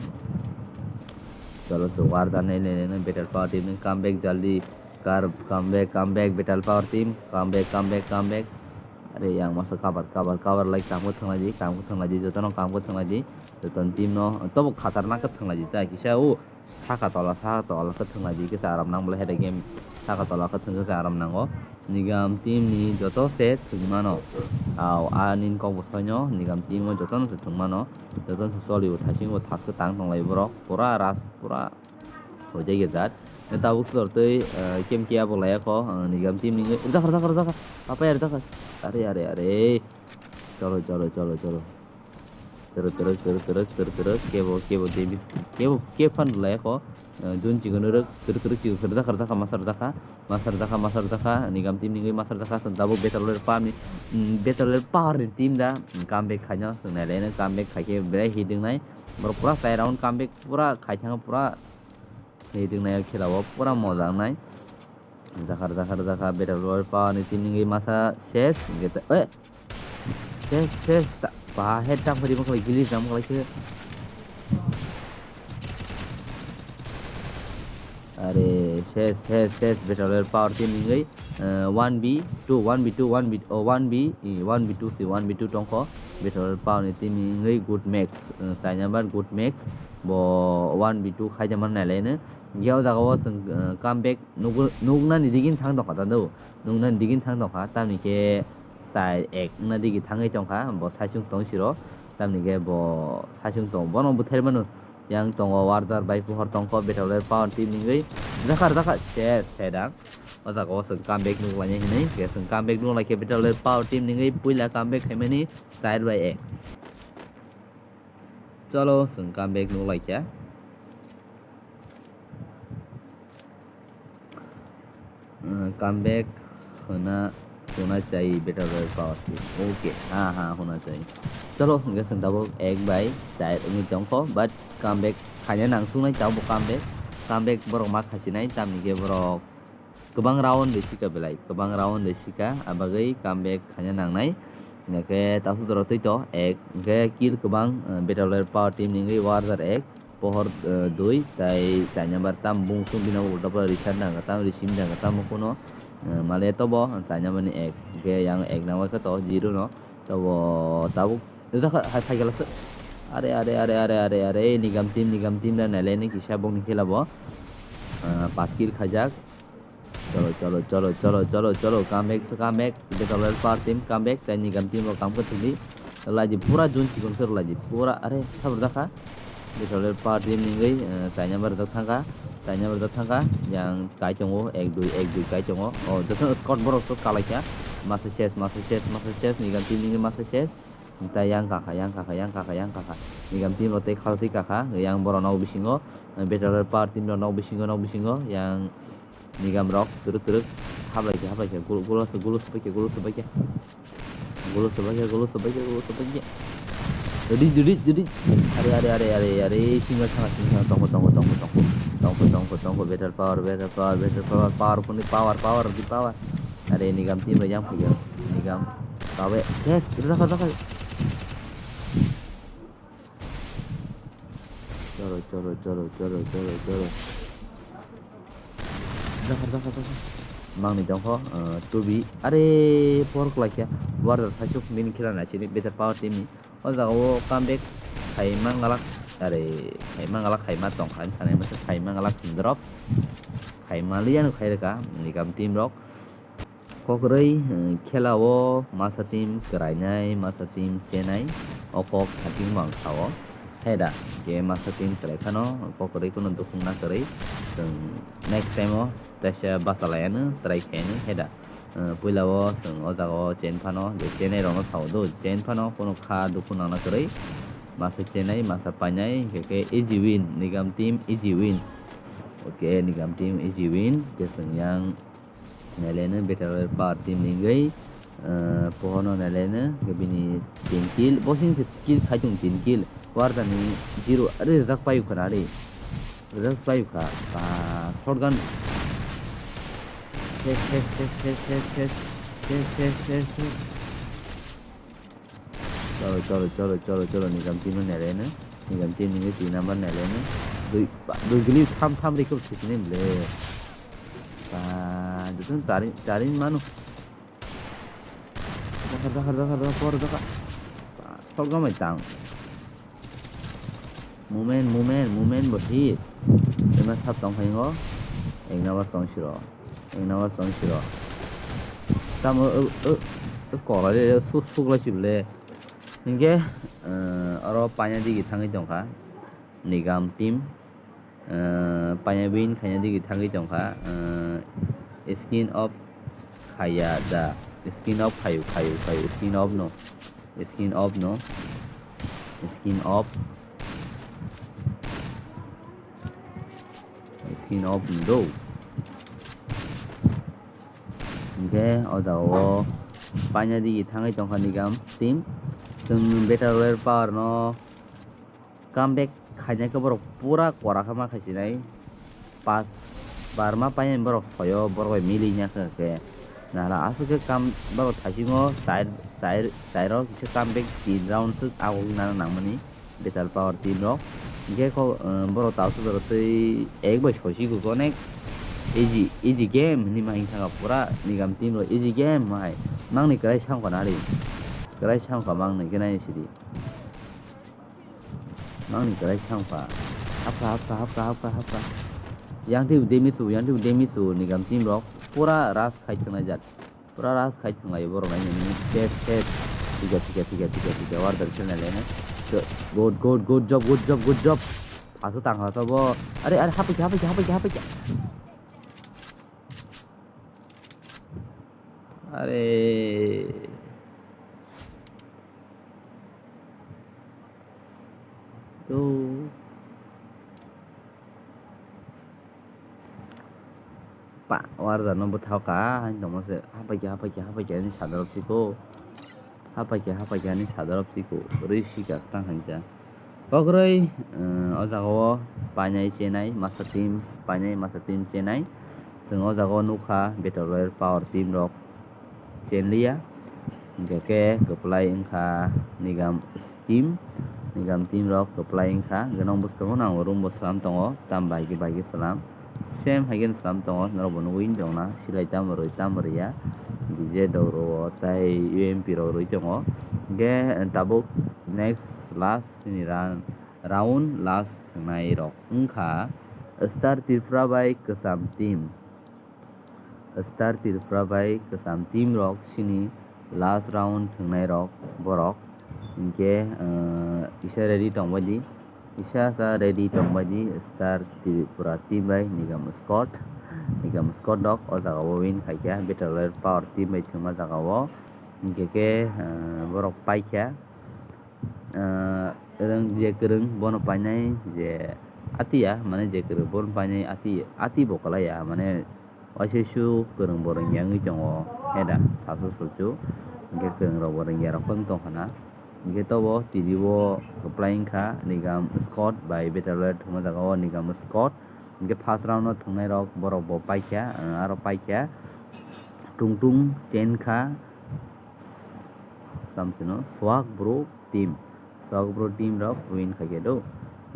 Chalo, so, war janai nai nai, Battle Power team ni comeback jaldi. Kar, comeback, comeback, Battle Power team, comeback, comeback, comeback. Are yang masa cover, cover, cover lai, kam khe thwnglaidi, kam khe thwnglaidi, jotono kam khe thwnglaidi, jotono team no, tobo khatarnak khe thwnglaidi ta, kisa o saka tola, saka tola khe thwnglaidi, kisa aram nang bwlai hai game, saka tola khe thwng khe aram nango. Nigam team ni joto se thwngmano, au, ani kok bwsai no, Nigam team o jotono se thwngmano, jotono se choli o, thasing o, thas khe tang tonglai borok, pura ras, pura. Hojai ya jat. Tabuk sor tei, eh, kem kia bo laya ko, eh, Nigam team ni, eh, rwjakha, rwjakha, rwjakha. Apa ya rwjakha? Are, are, are. Cholo, cholo, cholo, cholo. Teruk, teruk, teruk, teruk, teruk, teruk. Kebo, kebo, Davis. Kebo, kebo fan laya ko. Eh, Jun chigon ruk, teruk, teruk, chigon. Rwjakha, rwjakha, masa rwjakha. Masa rwjakha, masa rwjakha. Nigam team ni, masa rwjakha. Song tabuk Battle Royale power ni, mm, Battle Royale power ni team da. Mm, comeback khaino, song nai leno, comeback khaike, berai hit wngnai. Borok pura chai round comeback, pura khai thangma, pura Hei ringnai o khela o pura moja wngnai. Jakhar, jakhar, jakhar, Battle Royale power ni team ni wngwi masa ses, hwnkhe ta-, eh! Ses, ses, ta-, ba, head jump khlai, bo khlai, glitch jump khlai khe. Are, ses, ses, ses, Battle Royale power team ni wngwi, eh, one v two, one v two, one v, oh, one v, eh, one v two si, one v two tongkho. Battle Royale power ni team ni wngwi good match, eh, chai number good match. Bo one v two khaijama nailaino. Hingke o jaga o chwng, eh, comeback nugwi-, nugnani digini thang tongkha ta do. Nugnani digini thang tongkha, tamni khe chai ek wngna digi thangwi tongkha, bo saichung tong siro. Tamni khe bo saichung tong, bono bwtharmano. Yang tongo Warjar bai pohor tongkho, Battle Royale power team ni wngwi. Jakhar, jakhar, ses, sedang. O jaga o chwng comeback nuklainai hinwi, khe chwng comeback nuklaikhe Battle Royale power team ni wngwi puila comeback khaimani char bai ek. Cholo, chwng comeback nuk lai kha. Uh, comeback hwna, hwna chai Battle Royale power team. Okay, ha, ha, hwna chai. Cholo, hwnkhe chwng tabuk ek bai char wngwi tongkho, but comeback khaina nang sungnai tabuk comeback. Comeback borok ma khasinai, tamni khe borok kwbang round de sika belai, kwbang round de sika, abagwi comeback khaina nangnai. Hingkhe tasu jora twi to ek, hingkhe kill kwbang, eh, Battle Royale power team ni wngwi Warjar ek, Pohor, eh, dui, tai chai number tam bung sung bino ulta pura reset nang tam reset nang tam kuno, eh, male tobo chai number ni ek, hingkhe yang ek number khe to zero no, tobo tabuk jakha hai phaikhala se. Are, are, are, are, are, are, Nigam team, Nigam team da nailai ni kisa bongni khela bo. Ah, pas kill khaijak. Cholo, cholo, cholo, cholo, cholo, cholo, come back, come back. Battle Royale power team, come back. Tai Nigam team rok kam khe thwngdi. Laidi pura jun chikon khe laidi. Pura, are, sabur dakha. Battle Royale power team ni wngwi, eh, chai number rok thangkha. Chai number rok thangkha. Yang kai tongo, ek dui, ek dui kai tongo. Oh, joto squad borok to kalai kha. Masa ses, masa ses, masa ses, Nigam team ni wngwi masa ses. Tai yang kakha, yang kakha, yang kakha, yang kakha. Nigam team rok tei khaltwi kakha. Yang borok nok bisingo, eh, Battle Royale power team rok nok bisingo, nok bisingo. Yang Nigam rok twrwk twrwk hablai khe, hablai khe, gul-, gulo se, gulo se bai khe, gulo se bai khe. Gulo se bai khe, gulo se bai khe, gulo se bai khe. Ready, ready, ready. Are, are, are, are, are, single thanga, single thanga, tongkho, tongkho, tongkho, tongkho. Tongkho, tongkho, tongkho, battle power, battle power, battle power, power, power, power, power, the power. Are, Nigam team rok yang phaiya, Nigam. Babe, yes, rwjakha, rwjakha. Choro, choro, choro, choro, choro, choro. Jakhar, jakhar, jakhar. Mangni tongkho, eh, tubi. Are, por kwlai khe. Warrior saisuk min khela nai sini, better power team ni. O jaga o comeback khai mangalak. Are, khai mangalak, khai ma tong kha, sanai masa khai mangalak drop. Khai maliya no khai rwkha, Nigam team rok. Kokrwi, eh, khela o masa team kwrainai, masa team chenai, o kok hating bang sao. Heda, ke masa team kwrai phano, kokrwi kuno dukung na kwrwi. Chwng next time o teisa basa laiano, try khaino, heda. Eh, puila o chwng o jaga o chen phano, je chenai rokno sao do, chen phano kuno kha dukung nangna kwrwi. Masa chenai, masa painai, hingke ke easy win, Nigam team easy win. Okay, Nigam team easy win, ke chwng yang Nailaino Battle Royale power team ni wngwi, eh, Pohono nailaino, bini tin kill, bo sing se kill khai tongo, tin kill. Warda ni zero, are, rijak payu khwna, are. Rijak payu kha, ba, shotgun. Ses, ses, ses. Cholo, cholo, cholo, cholo, cholo, Nigam team no nere no. Nigam team ni twi number nere no. Dui, ba, dui gili tham, tham rikop sitini ble. Ba, jotun chari, chari manu. Harda, harda, harda, por daka. Sokjamai tang. Movement, movement, movement bo hit. Ema sab tong khaingo. Ek number tong siro. Ek number tong siro. Tamo, o, o, o, kolai le, su, suklai sibole. Hinkhe, eh, oro paina digi thangwi tongkha. Nigam team. Eh, paina win khaina digi thangwi tongkha. Eh, skin off khaya da. Skin off khayu, khayu, khayu. Skin off no. Skin off no. Skin off. Skin off no do. Hinkhe o jagao paina digi thangwi tongkha Nigam team. Chwng Battle Royale Power no comeback khainai khe borok pura kora khe ma khaisinai. Pas bar ma painani borok soyo, borok bai mili ya khe, khe. Nahla aswk khe kam borok thaisingo chair, chair, chairo kisa comeback tin round swk agok nana nangmani Battle Power team rok. Hinkhe kho, eh, borok ta aswk twi ek bai soisingo onek easy, easy game hinwi ma hinkha pura Nigam team rok easy game ma hai. Mangni kwrai sangkha nari. Kwrai sangkha mangni khe nai sidi. Mangni kwrai sangkha. Hapkha, hapkha, hapkha, hapkha, hapkha. Yang twi demi su, yang twi demi su, Nigam team rok pura rush khai thwngnai jat. Pura rush khai thwnglai borok nai nini. Tep, tep. Tiga, tiga, tiga, tiga, tiga. War dari channel ini. Good, good, good job, good job, good job. Pasu tang pasu bo. Are, are, hapikha, hapikha, hapikha, hapikha. Are. Tu. Pa, warja no bwthao ka, hain tongma se, hapaikha, hapaikha, hapaikha, ani sadarop siko. Hapaikha, hapaikha, ani sadarop siko. Rwi sika, tang hainsa. Kokroi, eh, o jaga o painai chenai, masa team, painai masa team chenai. Chwng o jaga o nukha, Battle Royale Power team rok chenliya. Hinkhe khe kwplai wngkha Nigam team, Nigam team rok kwplai wngkha. Hinkhe nong bwskango nang room bo slam tongo, tam bai khe bai khe slam. Same hai khe slam tongo, norok bo nugwi tongna, silai tamo rwi tamo rwya. D J Doro o tai U M P rok rwi tongo. Hinkhe tabuk next last ni round, round last thwngnai rok wngkha Star Tripura bai Kwcham team. Star Tripura bai Kwcham team rok chini last round thwngnai rok borok. Hinkhe, eh, kisa ready tongbaidi, kisa sa ready tongbaidi Star Tripura team bai Nigam Squad. Nigam Squad rok o jaga o win khaikha Battle Royale Power team bai thwngma jaga o. Hinkhe khe, eh, borok paikha. Ah, rwng je kwrwng bono painai je atiya, mane je kwrwng bono painai ati, ati bo kwlaiya, mane waisa su kwrwng bo rwngya wngwi tongo heda sasu suchu, hinkhe kwrwng rok bo rwngya rok wng tongkha na, hinkhe tobo tini o kwplai wngkha Nigam Squad bai Battle Royale thwngma jaga o Nigam Squad, hinkhe first round o thwngnai rok borok bo paikha, ah, aro paikha tung tung chen kha. Samsino Swag Bro team, Swag Bro team rok win khaikhe do.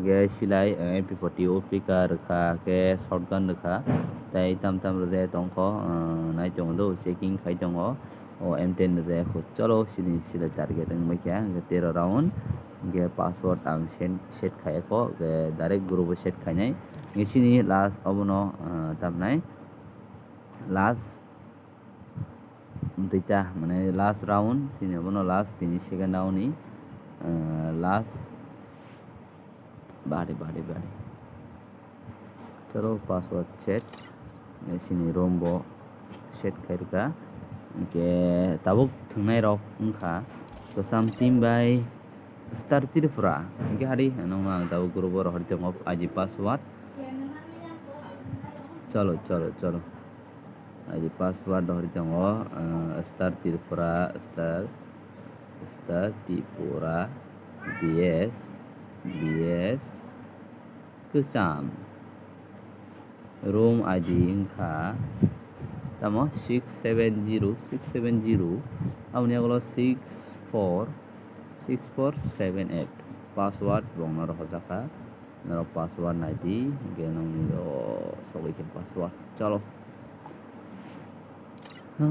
Ge silai, eh, M P forty O P K rwkha, khe shotgun rwkha, tei tam tam rwjak tongkho, eh, nai tongo do, checking khai tongo. O M ten rwjak kho, cholo sini silai target wngbaikha, hingkhe tero round, hingkhe password ang sen-, set khaikho, hingkhe direct group o set khainai. Hingkhe sini last obono, eh, tamnai last Duita, mane last round, sini abono last, tini second round ni, eh, last. Bari, bari, bari. Chalo, password set. Eh, sini room bo set khairwkha. Hingkhe tabuk thwngnai rok wngkha Kwcham team bai Star Tripura. Hingkhe hari, nongno ang tabuk group o rohorwi tongo I D password. Chalo, chalo, chalo. Adi password rohorwi tongo, eh, Star Tripura, Star, Star Tripura, B S, B S, Kwcham. Room I D wngkha tamo six seven zero, six seven zero, aboni yagulo six four, six four seven eight. Password bongno rohorjakha. Norok password nai di, hingke nongni o sogwi khe password. Chalo. O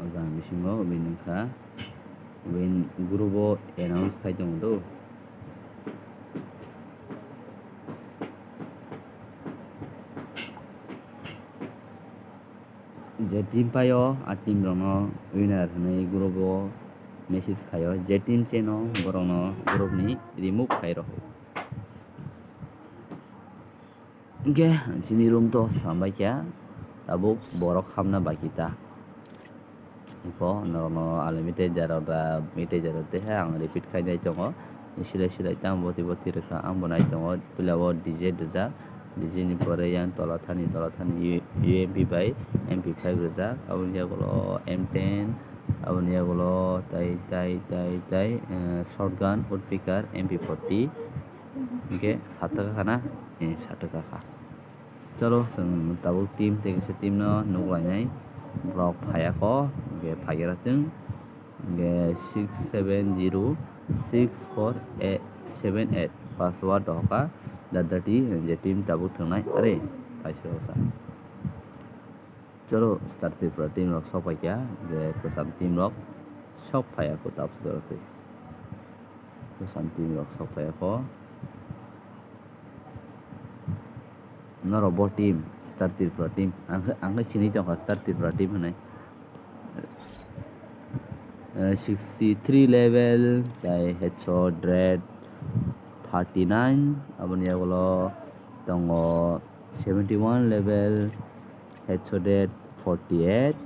jang bisingo win wngkha, win group o announce khai tongo do. Je team paio, a team rokno winner hwnwi group o message khaio, je team cheno borokno group ni remove khai rw. Hwnkhe chini room to sambai kha, tabuk borok hamna baki ta. Info norokno unlimited jarok da, limited jarok tei hai ang repeat khai nai tongo. Silai silai tamo boti boti rwkha, ang bo nai tongo. Puila o D J rijak, D J ni pore yang tola thani, tola thani U M P bai M P five rijak, aboni yagulo M ten, aboni yagulo tai tai tai tai, eh, shotgun, woodpecker, M P forty. Hwnkhe sat taka kha na? Eh, sat taka kha. Chalo, chwng tabuk team tei kaisa team no nuk lainai. Borok phaiya kho, hwnkhe phaiya chwng. Hwnkhe six seven zero six four eight seven eight password dohka. Dadati je team tabuk thwngnai. Are, paisa sa. Chalo, Star Tripura team rok sok paikha, je kwcham team rok sok phaiya kho tabuk twi. Kwcham team rok sok phaiya kho. Norok bo team, Star Tripura team. Ang khe, ang khe chini tongkha Star Tripura team hwnwi. Eh, sixty three level, tai headshot rate thirty nine. Aboni yagulo tongo seventy one level, headshot rate forty eight.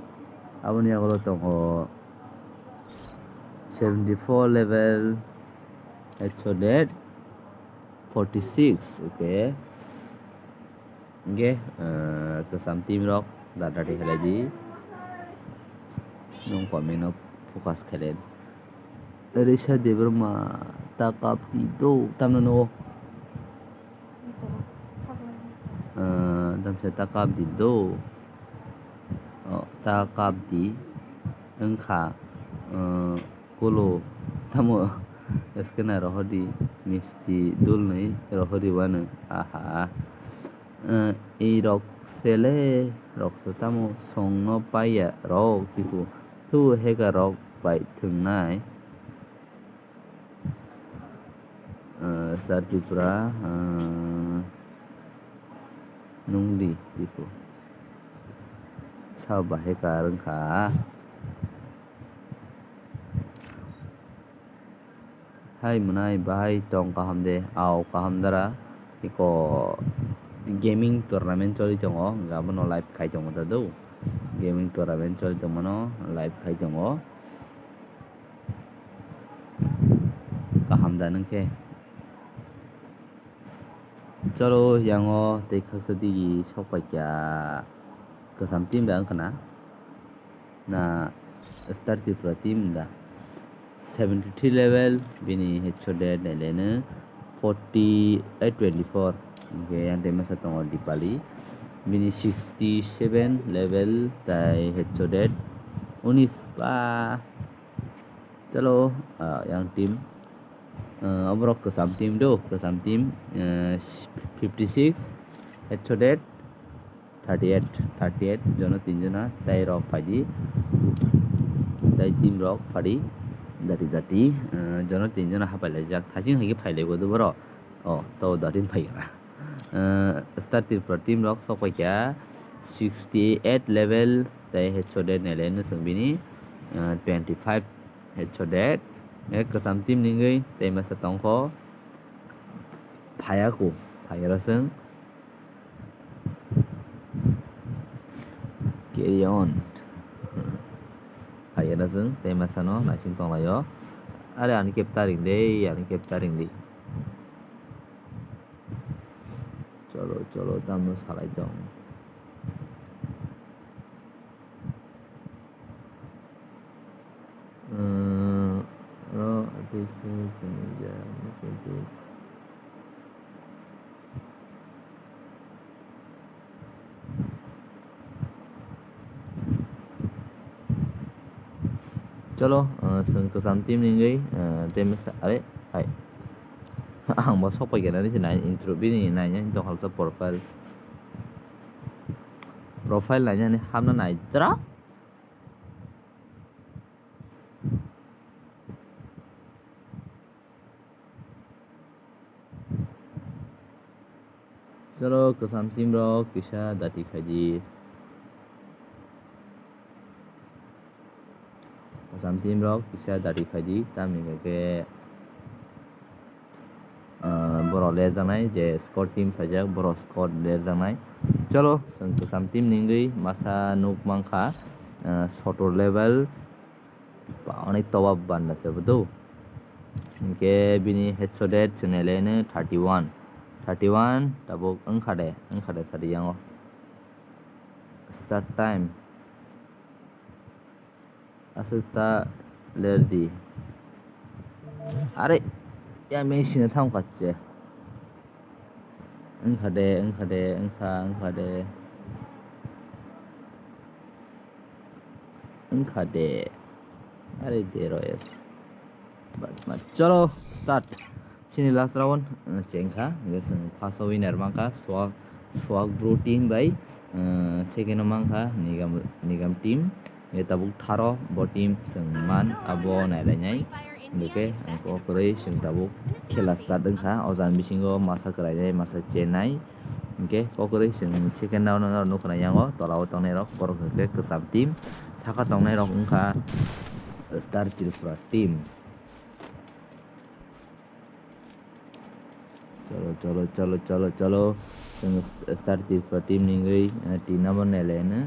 Aboni yagulo tongo seventy four level, headshot rate forty six, okay. Hwnkhe, ah, kwcham team rok dadati khlai di. Nwng comment no focus khlai di. Risa Debbarma ta kap di do, tamno no. Ah, tamsa ta kap di do. Oh, ta kap di. Wngkha, ah, Kolo, tamo skena rohordi, misti dulni rohordi wano, aha. Eh, ei rok sele rokso tamo songno paiya rok tiku, tu heka rok bai thwngnai. Eh, Sar Tripura, eh, nungdi tiku. Sao bahai ka rwngkha. Hai mwnai, bahai tong kaham de? Ao, kaham dara. Iko gaming tournament choli tongo, hwnkhe abono live khai tongo ta do. Gaming tournament choli tongmano live khai tongo. Kaham da nwng khe? Chalo, yango tei khaksa digi sok paikha. Kwcham team da wngkha na? Na Star Tripura team da. Seventy three level, bini headshot rate naileno forty eight twenty four. Hwnkhe yang tei masa tongo Dipali. Bini sixty seven level, tai headshot rate unis pa. Chalo, ah, yang team. Ah, oborok kwcham team do, kwcham team, ah, fifty six, headshot rate thirty eight, thirty eight, jono tin jona, tai rok phaidi, tai team rok phadi, dati dati, ah, jono tin jona hapai laijak, thaching hai khe phai laibo do borok, oh, to dati phai kha. Ah, Star Tripura team rok sok paikha sixty eight level, tai headshot rate naileno chwng bini, ah, twenty five. Headshot rate. Ek kwcham team ni wngwi tei masa tongkho. Phaiya kho, phaiya rw chwng. Carry on. Phaiya rw chwng tei masa no naising tonglaio. Are ani kep taring de, ani kep taring de. Cholo, cholo, tamo salai tong. Umm, ro, atwi khe chini jaya muchungtwi. Cholo, uh, chwng kwcham team ni wngwi, uh, tei masa, are, hai. Ang bo sok pai khe nani se nai intro bini nai nai tong halsa profile. Profile nai nani hamna nai dra. Chalo, kwcham team rok kisa dati khaidi. Kwcham team rok kisa dati khaidi, tamni hwnkhe, ah, borok lerjaknai je squad team khaijak, borok squad lerjaknai. Chalo, chwng kwcham team ni wngwi masa nuk mankha, ah, sotor level. Ba, onek toba banda se bo do. Hingke bini headshot rate chwng nailai no thirty one. Thirty one tabuk wngkha de, wngkha de sadi yango. Start time. Aswk ta ler di. Are, ya machine thang kache. Wngkha de, wngkha de, wngkha, wngkha de. Wngkha de. Are de royal. Bat mat. Chalo, start. Chini last round, uh, chengkha. Hingke chwng first o winner mankha. Swag, Swag Bro team bai. Uh, second o mankha Nigam, Nigam team. Hingke tabuk tharo bo team chwng man abo nailainai. Hingke ang kok kwrwi chwng tabuk khela start wngkha. O jang bisingo masa kwrainai, masa chenai. Hingke kok kwrwi chwng second round no nukha yango, tola o tongnai rok borok hwnkhe kwcham team, saka tongnai rok wngkha Star Tripura team. Chalo, chalo, chalo, chalo, chalo. Chwng Star Tripura team ni wngwi, eh, team number nai lai no.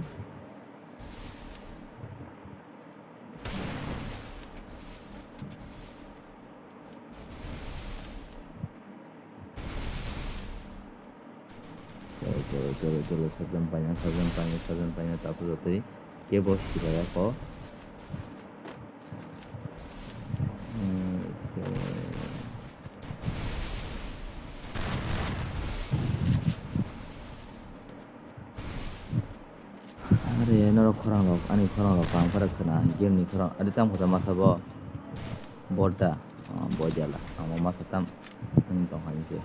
Chalo, chalo, chalo, chalo, sajam paina, sajam paina, sajam paina, tapo jotoi kebo silaya ko. Hmm, so, Are norok khorang rok, ani khorang rok, ang phara khwna, game ni khorang, are tamo khe masa bo, borda, oh, bojala, ang bo masa tam, ang tong hai se.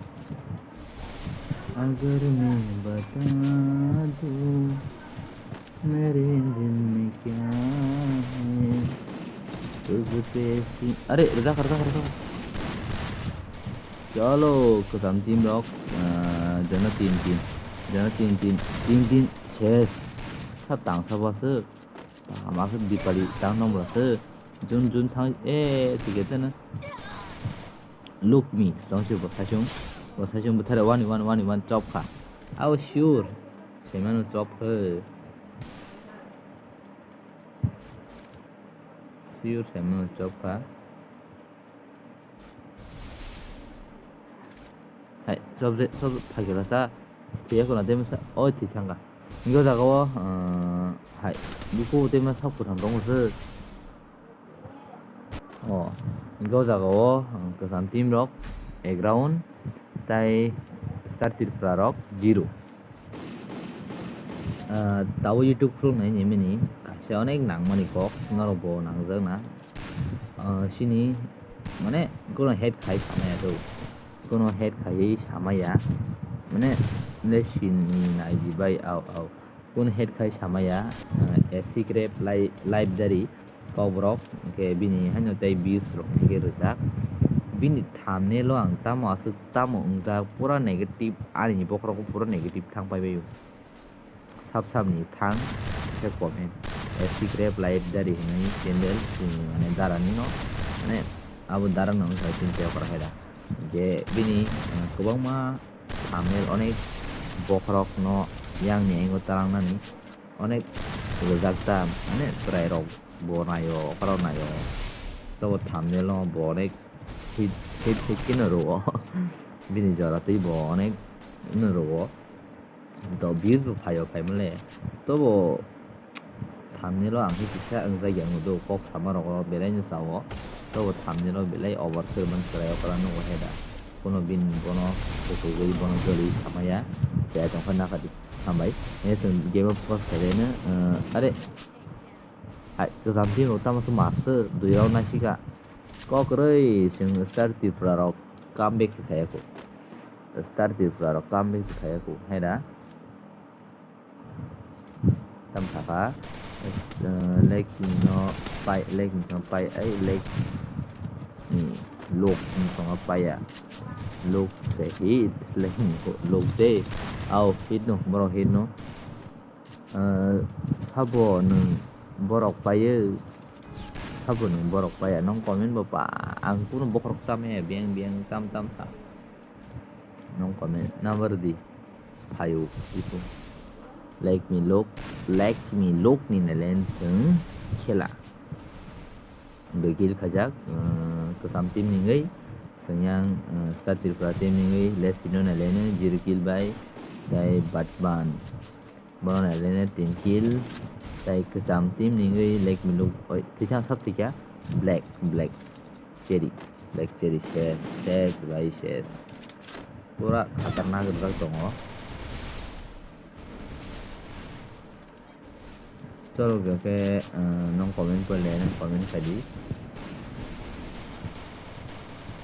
Agar main bata do, mere dil mein kya hai, tujh pe si, are, rwjak, rwjak, rwjak. Chalo, kwcham team rok, ah, jana tin tin, jana tin tin, tin tin, ses. Sa tang sa ba se, tama se Dipali tang nong ba se, jun jun thang, eh, ticket na. Look me, song se bo sachung, bo sachung bo thare one one one one chop kha. Ao sure, se mano chop kha. Sure, se mano chop kha. Hai, chop je, chop phai khe lasa. Thwiya khuna tei masa, oi thwi thangkha. Hingke o jaga o, ah, hai, buku tei masa kwthang tongo se. O, hingke o jaga o, ah, kwcham team rok, ek round, tai Star Tripura rok, zero. Ah, tabuk YouTube khuluknai ni mini kaisa onek nangmani kok, norok bo nangjak na. Ah, sini mane kono head khai samaya do, kono head khai samaya, mane le sini nai di bai au au, kono head khai samaya, ah, A C Grab lai-, live dari. Kokborok hwnkhe bini haino tei views rok hwnkhe rwjak. Bini thumbnail o ang tamo aswk tamo wngjak, pura negative, ani bokhorok pura negative thang pai bai o. Sab sab ni thang khe comment. A C Grab live dari hwnwi channel chini mane dara ni no, mane abo dara no wngkha chini tei okra hai da. Je bini, eh, kwbangma thumbnail onek bokhorok no yang ni engo talang nani. Onek rwjak ta, mane chwrai rok bo naio, okra rok naio. Tobo thumbnail no bo onek hit, hit, hit khe no rwo. Bini jora twi bo onek no rwo. To views bo phaio phaimale. Tobo thumbnail o ang khe kisa wngjak ya wngdo, kok sama rogo belai no chao. Tobo thumbnail o belai over khe rwmani chwrai okra nugo hai da. Bono bini bono kuchugwi bono jolwi samaya. Chaya tongkha nakha di. Hambai. Hingke chwng game o focus khailai no, eh, are. Hai, kwcham team rok tamo se master dui round naisika. Kok kwrwi chwng Star Tripura rok comeback se khaiya kho. Star Tripura rok comeback se khaiya kho, hai da? Tam sakha, eh, lake ni no pai, lake ni no pai, ai lake ni lok ni song paiya. Lok se hit, lake ni lok de. Au, hit no, borok hit no. Eh, sabo nwng borok paiye, sabo nwng borok paiya, nong comment bo pa, ang kunu bokhorok chamaya, biyang biyang tam tam sa. Nong comment number di phaio ipo. Like me lok, like me lok ni nelen chwng khela. Hwnkhe kill khaijak, eh, kwcham team ni wngwi, chwng yang, eh, Star Tripura team ni wngwi, Leslie no nailai no zero kill bai, tei Batman. Bono nailai no tin kill, tei kwcham team ni wngwi Lake Miluk, oi, thwisa sab thwikha, Black, Black Cherry, Black Cherry ses, ses bai ses. Pura khatarnak rijak tongo. Chwrwk khe, eh, nong comment pore le, nong comment khai di.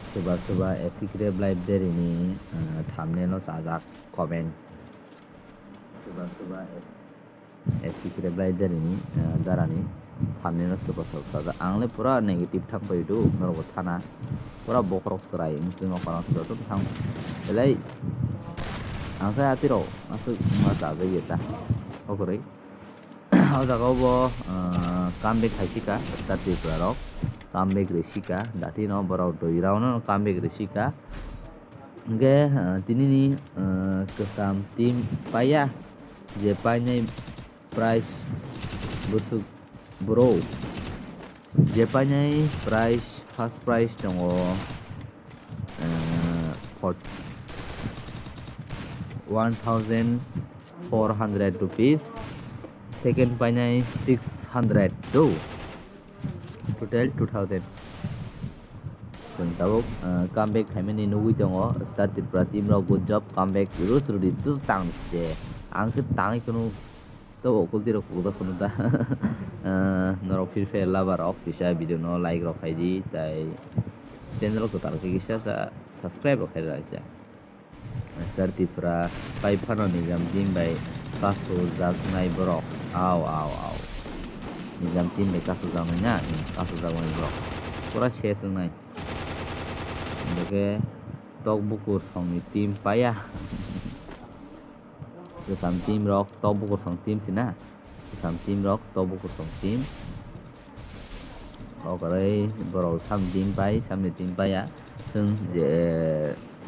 Swba swba S C Create Live Diary ni, eh, thumbnail o chajak comment. Swba swba S C Create Live Diary ni, eh, dara ni thumbnail o swba swba chajak. Ang le pura negative thang pai do, norok bo thana. Pura bokhorok chwrai wng twi ma khorang joto thang. Belai ang sai atwi rok aswk ma chajak ya ta. Okoroi. O jaga o bo, ah, comeback khai sika, Star Tripura rok. Comeback rwi sika, dati no borok dui round no comeback rwi sika. Hwnkhe, ah, tini ni, ah, kwcham team paiya, je painai prize bwswk bwrw. Je painai prize, first prize tongo, ah, for one thousand four hundred rupees, second painai six hundred do, total two thousand. Chwng tabuk, ah, comeback khaimani nugwi tongo, Star Tripura team rok good job, comeback rus rudi tu tang je, ang khe tangwi kheno. To okulti rok kok da khunu da. Eh, norok Free Fire lover rok kisa video no like rok khai di, tai channel kwtal khe kisa sa subscribe rok khai rwkha. Star Tripura pai phano nijam team bai kasu jaknai borok. Au, au, au. Nijam team bai kasu jaknai na, kasu jaknai borok. Pura ses wngnai. Hingke tok bukur songni team paya. Kwcham team rok, tok bukur song team sina. Kwcham team rok, tok bukur song team. Okoroi borok sam team pai, samni team paya. Chwng je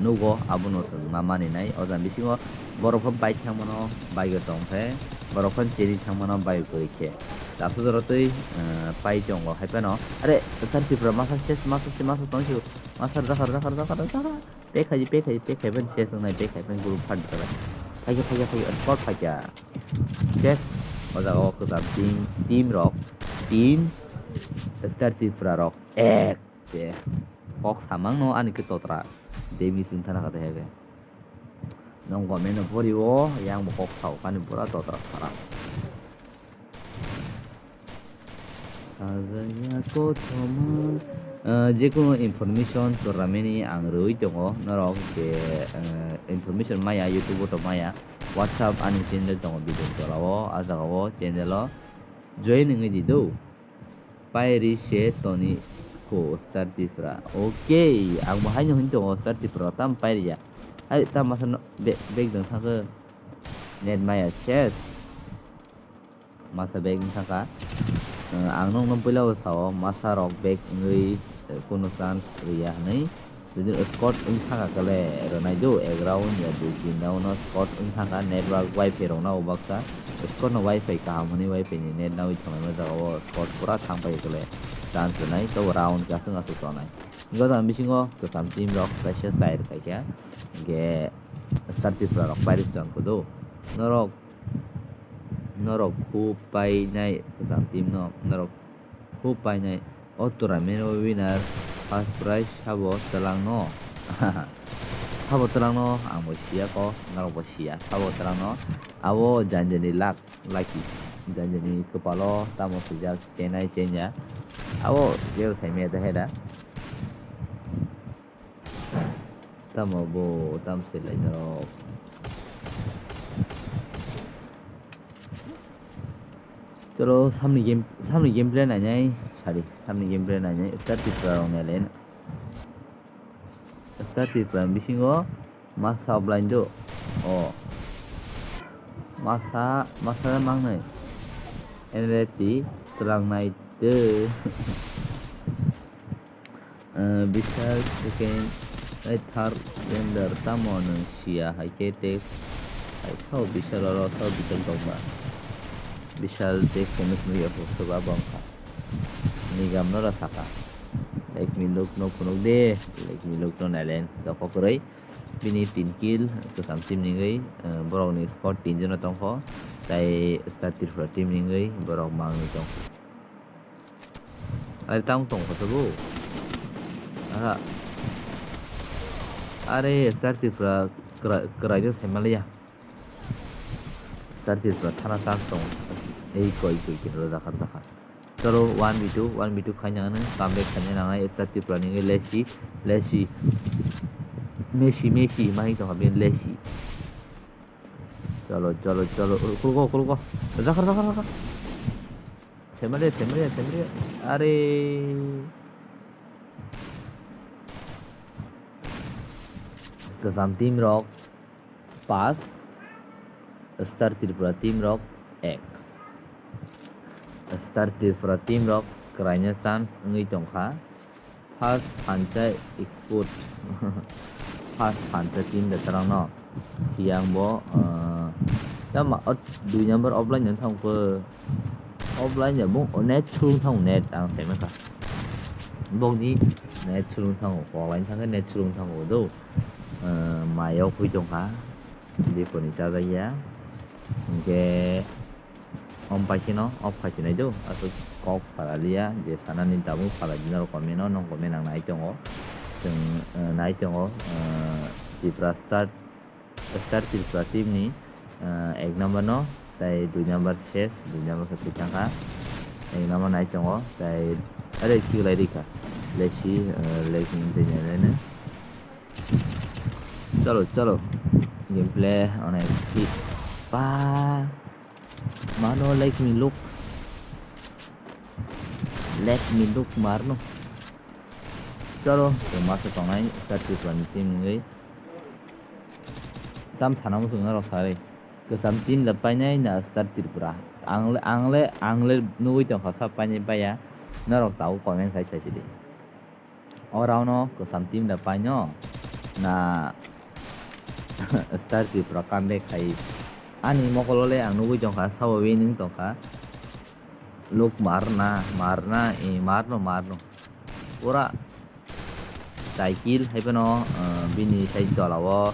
nugo abono chwng ma maninai. O jang bisingo borok phan bike thangmano bike o tong khe, borok phan chini thangmano bike o kwrwi khe. Tabuk jora twi, eh, pai tongo hai phano. Are, Sir Tripura masa ses, masa se, masa tong sio. Masa rwjakha, rwjakha, rwjakha, rwjakha. Pek khai, pek khai, pek khai ban ses wngnai, pek khai ban group phan kala. Phaikha, phaikha, phaikha, spot phaikha. Ses, o jaga o kwcham team, team rok, team Star Tripura rok, ek, je, kok samang no ani khe totra, demi sing thana kata hebe. Nong gome no pori o, yang bo kok sao kani pura totra khara. Sajaya kothoma. Eh, jekunu information toramani ang rwui tongo norok je, eh, information maya YouTube o to maya, WhatsApp ani channel tongo video tola o, a jaga o channel o join wngwi di do. Pairi se toni ko Star Tripura. Okay, ang bo haino hwn tongo Star Tripura tam pairiya. Hai tam masa no be-, bag dong thangkhe net maya ses. Masa bag wng thangkha. Eh, ang nokno puila o sao, masa rok bag wngwi, eh, kunu chance rwya hwnwi. Jodi squad wng thangkha kale rwnai do, ek round ya dui tin round no squad wng thangkha, network wifi rok na o baksa. Squad no wifi kaham hwnwi wifi ni net nawi thangnaima jaga o squad pura thang pai kale chance rwnai, tobo round aswk aswk tongnai. Hingke o jang bisingo kwcham team rok kaisa chai rwkhaikha, hingke Star Tripura rok pairwk chang kudu. Norok Norok khu painai kwcham team no, norok khu painai. O tournament o winner first prize sabo twlang no. Sabo twlang no, ang bo siya ko, norok bo siya. Sabo twlang no, abo janjani luck, lucky. Janjani kwpalo tamo swijak, chenai chenya. Abo jeo saimaya da heda. Tamo bo, tam se lai norok. Chalo, samni game, samni gameplay nainai, sari, samni gameplay nainai, Star Tripura rok nailai. Star Tripura bisingo masa offline do, o masa, masa mangnai, N F T twlangnai de. Eh, Bishal second, eh, third gender tamo nwng siya hai khe text hai sao Bishal oro sao Bishal tongba. Bishal text hwnwi swnwi ya huk soba bangkha. Nigam no ra saka. Like miluk no phunuk de, like miluk no nailen. Doko kwrwi. Bini tin kill, kwcham team ni wngwi, eh, borok ni score tin jona tongkho. Tai Star Tripura team ni wngwi borok mangwi tongkho. Are tamo tong kha tabuk. Aha. Are Star Tripura kwra-, kwraino saimanliya. Star Tripura thana chance tongo. Ei koi koi khe rwjakha rwjakha. Chalo one v two, one v two khaina ano comeback khaina nangnai Star Tripura ni Lesi, Lesi. Messi, Messi, mai tongkha bini Lesi. Chalo, chalo, chalo. Kulgo, kulgo. Rwjakha, rwjakha, rwjakha. Saimanliya, saimanliya, saimanliya. Are. Kwcham team rok pass, Star Tripura team rok ek. Star Tripura team rok kwraina chance wngwi tongkha. First phansa export. First phansa team da tarang no. Siyang bo, ah, tama, o dui number offline no thang ko. Offline ya bung, o net sulung thang, net ang sai maka. Bung ni net sulung thang, offline thang, net sulung thang do. Ah, mayok hui tong kha. Biponi chajakya. Hingke, om pai kheno off khai sinai do. Aswk kok salaliya, je sanani tabuk salai di norok comment o, nong comment ang nai tongo. Chwng, eh, nai tongo, eh, Tripura Star, Star Tripura team ni, eh, ek number no, tai dui number ses, dui number khe thang kha. Ek number nai tongo, tai, are, kiklai rikha. Lesi, eh, lesi twi nai nai no. Chalo, chalo. Gameplay onek fit. Pa. Mano, let me look. Let me look, marno. Chalo, chwng masa tongnai, Star Tripura ni team wngwi. Tam sana muchung norok sarwi. Kwcham team da painai na Star Tripura. Ang le, ang le, ang le nugwi tongkha sa painai paiya. Norok tabuk comment khai sai sidi. O round o kwcham team da paino na Star Tripura comeback khai. Ani mokol o le ang nugwi tongkha, sabo winning tongkha. Luk marna, marna, e marno, marno. Pura tai kill hai phano, eh, bini side tola o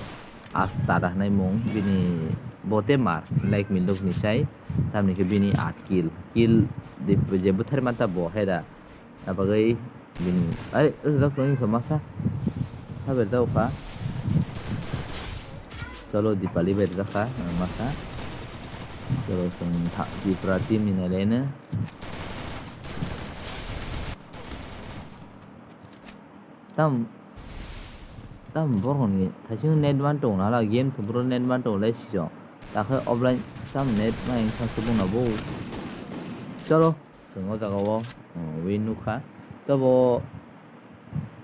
Asta da hwnwi mung, bini bote mar, like miluk ni sai, tamni khe bini at kill. Kill di je buthar mata bo hai da. Abagwi bini, ai, rwjak tongwi kha masa. Haber jao kha. Chalo, Dipali bai rwjak kha, masa. Chalo, chwng tha-, Tripura team ni nailai no. Tam, tam borok ni thaichung net man tong nala, game thum bro net man tong lai sijo. Takhe offline tam net ma eng sang subung na bo. Chalo. Chwng o jaga o, um, win nukha. Tobo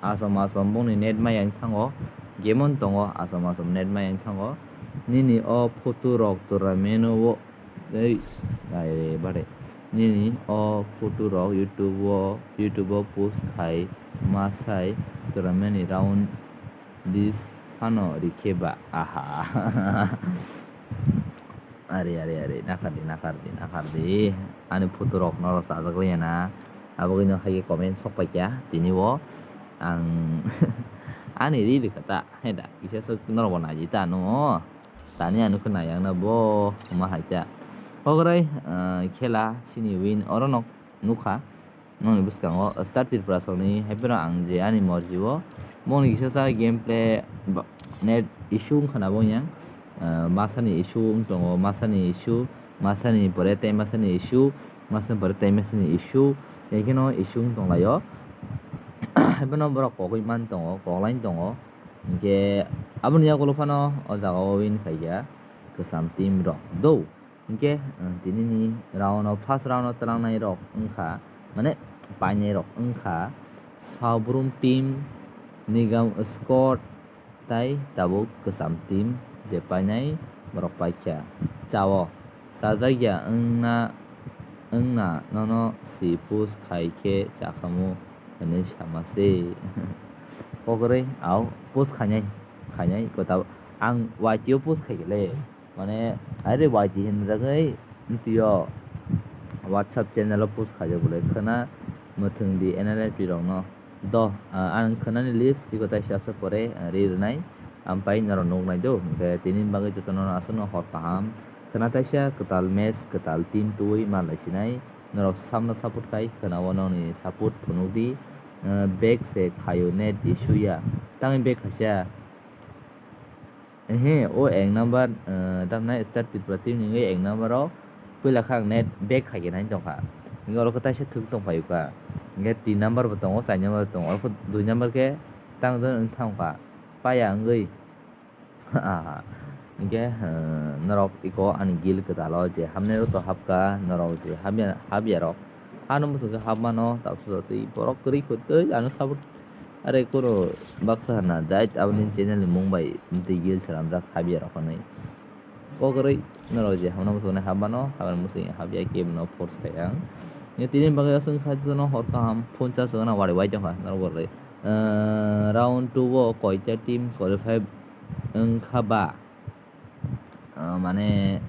asom asom bongni net maya wng thango. Game on tongo, asom asom net maya wng thango. Nini o photo rok tora meno o, ei, ai, bare. Nini o photo rok YouTube o, YouTube o post khai ma sai tora mani round this phano rikhe ba. Aha. Are, are, are, nakardi, nakardi, nakardi. Ani photo rok norok chajak liya na. Abogwi no hai comment sok pai kha tini o. Ang ani ri rikha ta, hai da, kisa swk norok bo naidi ta ano. Tani ano khe nai ang na bo, ma hai ta. Hograi, eh, khela chini win oro no nukha. Nokni bwskango Star Tripura songni hai phano ang je ani morji o bongni kisa sa gameplay ba-, net issue wngkha na bo yang, ah, masa ni issue wng tongo, masa ni issue, masa ni pore tei masa ni issue, masa ni pore tei masa ni issue, hai kheno issue wng tong lai o. Hai phano borok kogwi man tongo, kok line tongo. Hinkhe aboni yagulo phano o jaga o win khaikha kwcham team rok do. Hinkhe, uh, tinini round o, first round o twlangnai rok wngkha, mane painai rok wngkha Saubrum team, Nigam Squad, tai tabuk kwcham team je painai borok paikha. Chao, chajakya wngna, wngna nono si push khai khe chakhamu hwnwi sama se. Kokrwi, au, push khainai, khainai, ko tabuk ang Y T o push khaikhe le. Mane, are Y T hinjagwi, twiyo WhatsApp channel o post khaijak bole. Khwna mwthwng di N R F P rokno. Do, ah, ang khwnani list iko taisa apsa pore, ah, ri rwnai. Ampai norok nuknai do. Hinkhe tini bagwi jotono aswkno hor kaham. Khwna taisa kwtal match, kwtal team twiwi ma laisinai. Norok samno support khai, khwna o nokni support phunuk di. Ah, back se khaio net issue ya. Tangwi back khaisa. Ehe, o ek number, eh, tamni State Tripura team ni wngwi ek number o puila khe ang net back khai khe nai tongkha. Hinkhe oro khe taisa thwk tongphaio kha. Hinkhe tin number bo tongo, char number bo tongo, oro khe dui number khe tang wng thangkha. Paya wngwi. Aha. Hinkhe, eh, norok iko ani guild kwtal o je hapnai rok to hapkha, norok je hapya, hapya rok. Ano muchungkhe hapmano, tabuk sujak twi borok kwrwi kho tei ano support. Are koro baksa hana jait aboni channel ni mung bai twi gil swnamjak habya rok hinwi. Kok kwrwi norok je hamna muchungni hapmano, habani muchungni habya kebo no force khai ang. Nge tini bagwi aswk kha jotono hor kaham phone charge rwna wari wai tongkha norok borok. Round two o koita team qualify wngkha ba? Ah, mane,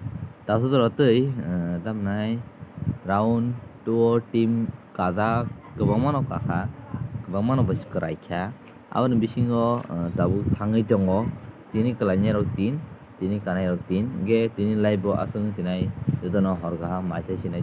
tabuk jora twi, ah, tamnai round two o team kajak kwbangma no kakha, kwbangma no bwswk kwrai kha. Aboni bisingo, ah, tabuk thangwi tongo tini kwlainai rok team, tini kanai rok team, hinkhe tini live o aswk wng thinai jotono hor kaham, mai sai sinai